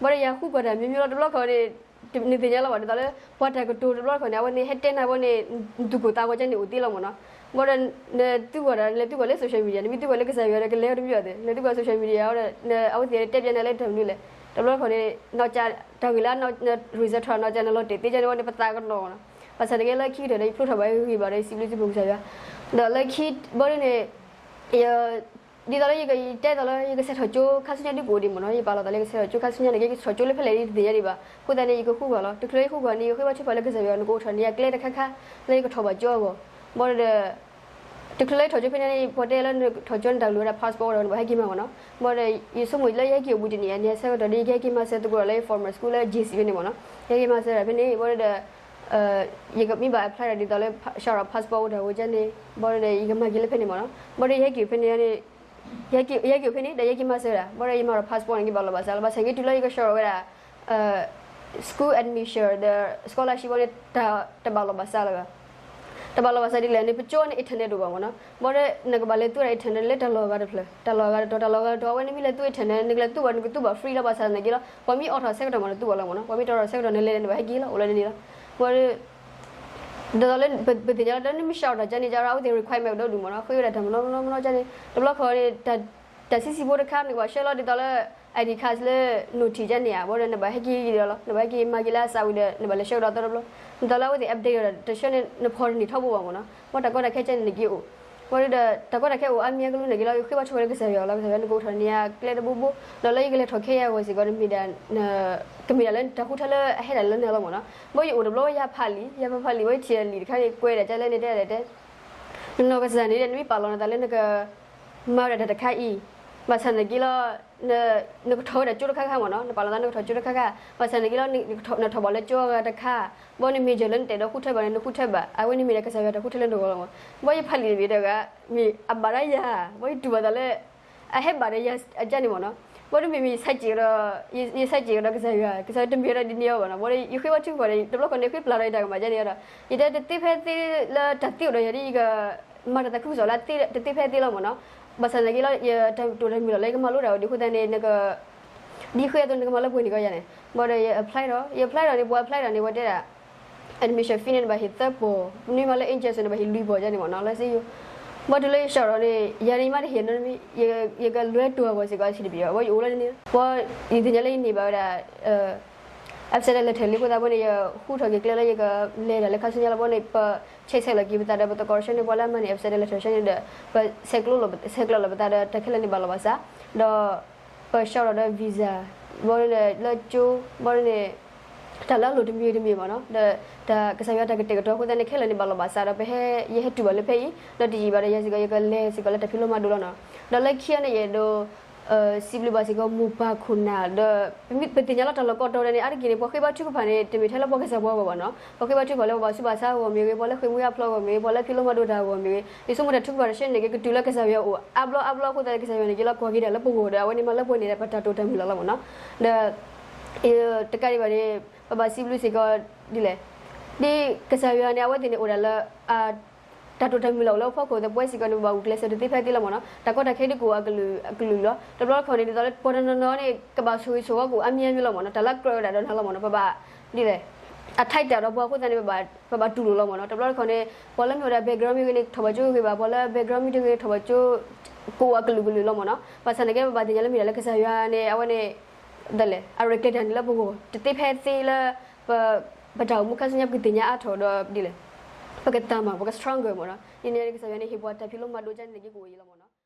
ဘၣ်ဒီးယဃုကွၢ်တၢ်မံၤမံၤလီၤ တဘျီခီန့ၣ် နသ့ၣ်ညါလီၤဘၣ် ဒ်သိးလၢ ပှၤတၢ်ကတိၤတဘျီခီန့ၣ် အဝဲန့ၣ်ဟဲတဲနၤဘၣ်န့ၣ် သူၣ်ကိၢ်သးဂီၤကန့ၣ်အိၣ်သ့လီၤမ့ၢ်နီၤ. ဘၣ်ဒီး နသုကွၢ်ဒီး နလဲၤသုကွၢ်လၢ social media နမ့ၢ်သုကွၢ်လၢကစၢ်ယွၤဒီး ကလဲၤအီၤတမံၤအီၤသ့ နသုကွၢ် social media အီၤဒီး အဝဲသ့ၣ်တဲပျးနၤလၢတၢ်မနုၤလဲၣ်. တဘျီခီန့ၣ် နီၢ်ကစၢ် တၢ်ဂ့ၢ်လၢ result ထီၣ်နီၢ်ကစၢ်န့ၣ်လီၤတဲာ်သ့ကန့ၣ်ဝဲန့ၣ် ပသးကနီၤမ့ၢ်နီၤ. ဘၣ်ဆၣ်တက့ၢ်လၢခံကတၢၢ်ဒီး ယဖျိထီၣ်ဘၣ်ဂ့ၤဂ့ၤဘၣ်ဒီး ယစံးဘျုးစံးဖှိၣ်ကစၢ်ယွၤ ဒီးလၢခံဘီဒ်န့ၣ် ယ ဒ်သိးလၢယကတဲသိးလၢ ယကဆဲးထီၣ်ကၠိခါဆူညါဒ်ကအိၣ်ဒံးမ့ၢ်နီၤ. ယပာ်လီၤသးလၢယကဆဲးထီၣ်ကၠိခါဆူညါန့ၣ်က့ ယကဆဲးထီၣ်ကၠိလၢဖဲလဲၣ်ဒ်တသ့ၣ်ညါဒံးဘၣ်. အဃိသတးန့ၣ် ယကဃုကွၢ်လီၤ. တချုးလၢယဃုကွၢ်န့ၣ် ယဃ့ဘါထုကဖၣ်လၢကစၢ်ယွၤ နကအိၣ်ထီၣ်န့ၢ်ယကျဲတခါခါ လၢယကထီၣ်ဘၣ်ကၠိအဂီၢ်. ဘၣ်ဒီး တချုးလၢယထီၣ်ကၠိဖဲန့ၣ် ပှၤတဲလၢနထီၣ်ကၠိန့ၣ် တၢ်ကလုၢ်ဝဲဒၣ် passport ဒီး နဘၣ်ဟဲက့ၤမၤမ့ၢ်နီၤ. ဘၣ်ဒီး ယဆိကမိၣ်လၢယဟဲက့ၤအိၣ်ဘှံးတနံၣ်အံၤ န့ၣ်ဆၢကတီၢ်ဒီး ယကဟဲက့ၤမၤစၢၤသကိးဒီးလၢယ former school လၢ J C ဖဲန့ၣ်မ့ၢ်နီၤ. ယဟဲက့ၤမၤစၢၤဒီးဖဲန့ၣ် ဘၣ်ဒီး ယကမ့ၢ်ဘၣ် apply ဒီးဒ်သိးလၢ ရှောက် passport အိၣ်တၢ်ဝဲကန့ၣ် ဘၣ်ဒီး ယကမၤက့ၤလၢဖဲန့ၣ်မ့ၢ်နီၤ. ဘၣ်ဒီး ယဟဲက့ၤဖဲန့ၣ်န့ၣ် ယဟဲက့ၤ ယဟဲက့ၤဖဲန့ၣ် ဒီးယဟဲက့ၤမၤစၢၤဒၣ် ဘၣ်ဒီးယမၤဒီး passport န့ၣ် ကဘၣ်လီၢ်ဘၣ်စးလီၤ. ဘၣ်ဆၣ်က့ၤတုၤလၢယက ရှောက် ဝဲဒၣ် school admission ဒီး scholarship ဘၣ်န့ၣ် တၢ်တဘၣ်လီၢ်ဘၣ်စးလၢၤဘၣ်. တဘၣ်လီၢ်ဘၣ်စးဒ်လဲၣ်န့ၣ် ပကၠိန့ၣ် internet တအိၣ်ဘၣ်မ့ၢ်နီၤ. ဘၣ်ဒီး နကဘၣ်လဲၤသူဝဲဒၣ် internet လၢတၢ်လီၢ်ဂၤတဖျၢၣ် တၢ်လီၢ်ဂၤတတီၤ တၢ်လီၢ်ဂၤတတီၤ အဝဲန့ၣ်မ့ၢ်လဲၤသူ internet နကလဲၤသူဘၣ် နကသူဘၣ် free လီၤ ဘၣ်ဆၣ်သနာ်က့လီၤ ပှၤမ့ၢ်အိးထီၣ်ဆၢကတီၢ်မ့ၢ် နသူဘၣ်လီၤမ့ၢ်နီၤ. ပှၤမ့ၢ်တီထီၣ်ဆၢကတီၢ် နလဲၤလဲၤ နဘၣ်ဟဲက့ၤလီၤ အိၣ်လၢန့ၣ်လီၤ. ဘၣ်ဒီး ဒ်သိးလၢ ပသ့ၣ်ညါလီၤ တၢ်လၢနမ့ၢ် ရှောက် တၢ်ကန့ၣ် ကဒီး အဝဲသ့ၣ် requirement ဒီဒူၣ်မ့ၢ်နီၤ. ဃ့ဝဲဒၣ်တၢ်မနီၤမနီၤမနီၤကန့ၣ် တဘျီခီန့ၣ် တၢ်ဆံးဆံးဖိတခါ နကဘၣ်ဆှၢလီၤဒ်သိးလၢ ID card လၢ နအိၣ်ထံးကန့ၣ်ဧါ ဘၣ်ဒီး နဘၣ်ဟဲက့ၤဒီးလီၤ နဘၣ်ဟဲက့ၤမၤက့ၤလၢအစးဝံၤဒီး နဘၣ်လဲၤဆှၢကဒီးသီတဘျီ ဒ်သိးလၢအဝဲသ့ၣ် update ဒီး တဆှၢန့ၣ် နဖီၣ်တန့ၢ်ထီဘိဘၣ်မ့ၢ်နီၤ. ဘၣ်တၢ်ကီတၢ်ခဲကန့ၣ် နက့ၤအိၣ် ဘၣ်ဒီး တၢ်ကီတၢ်ခဲအိၣ်အါမံၤအကလူးန့ၣ်က့ၤလီၤ ဃ့ဘါထုကဖၣ်လၢကစၢ်ယွၤလီၤ ကစၢ်ယွၤ နကအိးထီၣ်န့ၢ်ယၤကျဲတဘိဘိ ဒီးလၢယကလဲၤထီၣ်ခဲယၤအဂီၢ်စ့ၢ်ကီး နမ့ၢ်ဒၣ် ကမ့ၢ်ဒၣ်လၢတၢ်ဃုထၢလၢအဟဲဒၣ်လၢနၤလီၤမ့ၢ်နီၤ. ဘၣ်ယအိၣ်တဘျီ ယၤဖးလံာ် ယၤဖးဖးလံာ် ဘၣ်ယထံၣ်လံာ်တခါန့ၣ် ကွဲးဒၣ်ကလဲၣ်န့ၣ် တဲဒၣ်တဲ နနီၢ်ကစၢ်န့ၣ် နမ့ၢ်ပာ်လီၤနသးလၢနက မၤဝဲဒၣ်တၢ်တခါအံၤ ဘၣ်ဆၣ်သနာ်က့လီၤ နကထီၣ်ဝဲဒၣ်ကၠိတခါခါမ့ၢ်နီၤ နပာ်လီၤသးနကထီၣ်ကၠိတခါခါ ဘၣ်ဆၣ်သနာ်က့လီၤ နထီၣ်ဘၣ်လၢကၠိအဂၤတခါ ဘၣ်နမ့ၢ်ယၢၤလၢနတဲာ်ဒီးဃုထၢဘၣ်န့ၣ် နဃုထၢဘၣ် အဝဲန့ၣ်မ့ၢ်ဒၣ်ကစၢ်ယွၤတၢ်ဃုထၢလၢနဂီၢ်လီၤမ့ၢ်. ဘၣ်ယဖးလံာ်တဘ့ၣ်တဂၤ မ့ၢ်အဘၣ်ဒၣ်ယၤ ဘၣ်ယတူၢ်ဘၣ်သးလၢ အဟဲဘၣ်ဒီးယၤအကန့ၣ်မ့ၢ်နီၤ. ဘၣ်ဒီးမ့မ့ၢ်ယဆဲးက့ၤဒီး ယဆဲးက့ၤကဒီးကစၢ်ယွၤ ကစၢ်ယွၤတမ့ၢ်ဒီးဒ်န့ၣ်အီၤဘၣ်နီၤ. ဘၣ်ဒီးယဃ့ဘါထုကဖၣ်ဒီး တဘျီခီန့ၣ် ဃ့ပျၢ်ဒီးယတၢ်ကမၣ်ကန့ၣ်ဒီး ယတဲတသ့ဖဲသ့လၢတၢ်သ့အိၣ်ဒီးယၤဒ်ယက မၤတၢ်သးခုကစီၣ်လၢတသ့ဖဲသ့လီၤမ့ၢ်နီၤ. ဘၣ်ဆၣ်သနာ်က့လီၤ ယတၢ်တိာ်တၢ်မုၢ်လီၤလၢယကမၤလိတၢ်ဝဲဒၣ်အဃိသတးန့ၣ် နက ဒ်ဃ့အသိးနကမၤလၢပှဲၤန့ၣ်ကီးယၤန့ၣ် ဘၣ်ဒီးယ apply ဒီး ယ apply ဒီးန့ၣ် ပှၤ apply ဒီးန့ၣ် ပှၤတဲဒၣ် admission fee န့ၣ် နဘၣ်ဟ့ၣ်သၢပီၢ် နမ့ၢ်မၤလၢ agent န့ၣ် နဘၣ်ဟ့ၣ်လွံၢ်ပီၢ်ယၤန့ၣ်မ့ၢ်နီၤ လၢစ့ယိၤ. ဘၣ်တုၤလၢယ ရှောက် ဒီးန့ၣ် ယၤန့ၣ် ယမ့ၢ်တဟ့ၣ်နီတမံၤ ယကလွဲတိၢ်အဂီၢ်စ့ၢ်ကီး အဆံးတဘ့ၣ်ဘၣ် ဘၣ်ယအိၣ်လၢန့ၣ် ပှၤ ယသ့ၣ်ညါလၢယန့ၢ်ဘၣ်ဝဲဒၣ် အ accident letter လံအဃိသတးဘၣ်န့ၣ် ယဟူးထီၣ်က့ၤကျဲလၢယကလဲၤတၢ်လၢခါဆူညါလီၤဘၣ်န့ၣ် ပဆဲးဆဲးလီၤက့ၤပသးဒီး ပသကိးတဆၢန့ၣ် ပှၤလၢအမၤန့ၢ် accident letter တဆၢန့ၣ်ဒီး ပဆဲးကျိးလီၤ ဆဲးကျိးလီၤပသးဒီးတၢ်ခဲလၢာ်န့ၣ်ဘၣ်လီၤဘၣ်စး ဒီး ပဆှၢထီၣ်ဒီး visa ဘၣ်န့ၣ်လၢကၠိ ဘၣ်န့ၣ် တၢ်လၢအလိၣ်တမံၤတမံၤမ့ၢ်နီၤ ဒီးတၢ်ကစၢ်ယွၤတၢ်ကတဲာ်ကတီၤအဃိသတးန့ၣ် ခဲလၢာ်န့ၣ်ဘၣ်လီၤဘၣ်စးဒီး ပဟဲ ယဟဲတုၤဘၣ်လၢဖဲအံၤ ဒီးတယံာ်ဘၣ်ဒီးယၤစ့ၢ်ကီး ယကလဲၤစ့ၢ်ကီးလၢတၢ်ဖံးလိမၤဒိးလီၤနီၤ ဒီးလၢခံအံၤန့ၣ် ယအဲၣ်ဒိး စံးဘျုးဘၣ်စ့ၢ်ကီးမိၢ်ပၢ်ခိၣ်နၢ် ဒီး ပမ့ၢ်ပသ့ၣ်ညါလီၤတၢ်လီၢ်ကီတၢ်ဝဲန့ၣ် အါတက့ၢ်န့ၣ် ပှၤဃ့ဘါထုကဖၣ်န့ၣ် တမ့ၢ်ထဲလၢပှၤကစၢ်ပှၤအဂီၢ်ဘၣ်နီၤ ပှၤဃ့ဘါထုကဖၣ်လၢပှၤဘၣ်ဆူးဘၣ်ဆါအဂီၢ်မ့ၢ်ဂ့ၤ ပှၤလၢဃ့ၢ်မှံဟးဖျိးအဂီၢ်မ့ၢ်ဂ့ၤ ပှၤလၢဖံးလိမၤဒိးတၢ်အဂီၢ်မ့ၢ်ဂ့ၤ ယဆိကမိၣ်တၢ်ထုကဖၣ်တဆၢန့ၣ်က့ၤ ကတုၤလၢကစၢ်ယွၤအအိၣ် အါဘျီအါဘျီအဃိသတး ကစၢ်ယွၤန့ၣ် က့ၤလီၤကွၢ်က့ၤဒၣ်လၢပဂီၢ်ဒီး အဝဲန့ၣ်မၤလၢပှဲၤန့ၣ်ဒီး ပတၢ်တိာ်တၢ်မုၢ်လၢ်လီၤမ့ၢ်နီၤ ဒီး တကးဒံးဘၣ်န့ၣ် ပဘၣ်စံးဘျုးစ့ၢ်ကီး ဒ်လဲၣ် ဒ်ကစၢ်ယွၤန့ၣ် အဝဲသ့ၣ်န့ၣ်အိၣ်ဒၣ်လၢ တၢ်တိာ်တၢ်မုၢ်လၢ်အိၣ်လၢအဖီခိၣ် သပှၢ်စ့ၢ်ကီးန့ၣ် ပဘၣ်ဂုာ်ကျဲးစၢးတသ့ဖဲသ့လီၤမ့ၢ်နီၤ တၢ်ကီတၢ်ခဲဒ်ကအိၣ်အကလုာ်ကလုာ်လီၤ တဘျီတခီၣ်န့ၣ် ဒ်သိးလၢပှၤတနီၤနီၤန့ၣ် ကဘၣ်ဆိၣ်ဂ့ၤဆိၣ်ဝါကအိၣ်အါမံၤအါမံၤလီၤမ့ၢ်နီၤ တၢ်လၢကြၢးဝဲဒၣ်ဒီးနၤလီၤမ့ၢ်နီၤ ပဘၣ် ဒ်လဲၣ် အထိုက်တန်ဒီးပှၤအဃိသတးန့ၣ် ပဘၣ်တူၢ်လိာ်လီၤမ့ၢ်နီၤ တဘျီတခီၣ်န့ၣ် ပှၤလၢမ့ၢ်ဝဲဒၣ် background မ့ၢ်ဂ့ၤန့ၣ် ထီၣ်ဘၣ်ကၠိဂ့ၤဘၣ် ပှၤလၢ background မ့ၢ်တဂ့ၤန့ၣ် ထီၣ်ဘၣ်ကၠိ ကအိၣ်အကလုာ်ကလုာ်လီၤမ့ၢ်နီၤ ဘၣ်ဆၣ်န့ၣ်က့ ပဘၣ်သ့ၣ်ညါလၢမ့ၢ်ဒၣ်လၢကစၢ်ယွၤန့ၣ် အဝဲန့ၣ် ဒ်လဲၣ် အရဲၣ်ကျဲၤတၢ်န့ၣ်လၢပဂီၢ် တသ့ဖဲသ့လၢ ပ ပတၢ်အိၣ်မူခါဆူညါ ပကသ့ၣ်ညါအါထီၣ်ဒီးဒ်လဲၣ် ပကသးမၤ ပက stronger မ့ၢ်နီၤ ဒ်န့ၣ်ကစၢ်ယွၤန့ၣ် ဟ့ၣ်ပှၤတၢ်ဖံးလိမၤဒိးကန့ၣ်က့ ကအိၣ်အံၤလီၤမ့ၢ်နီၤ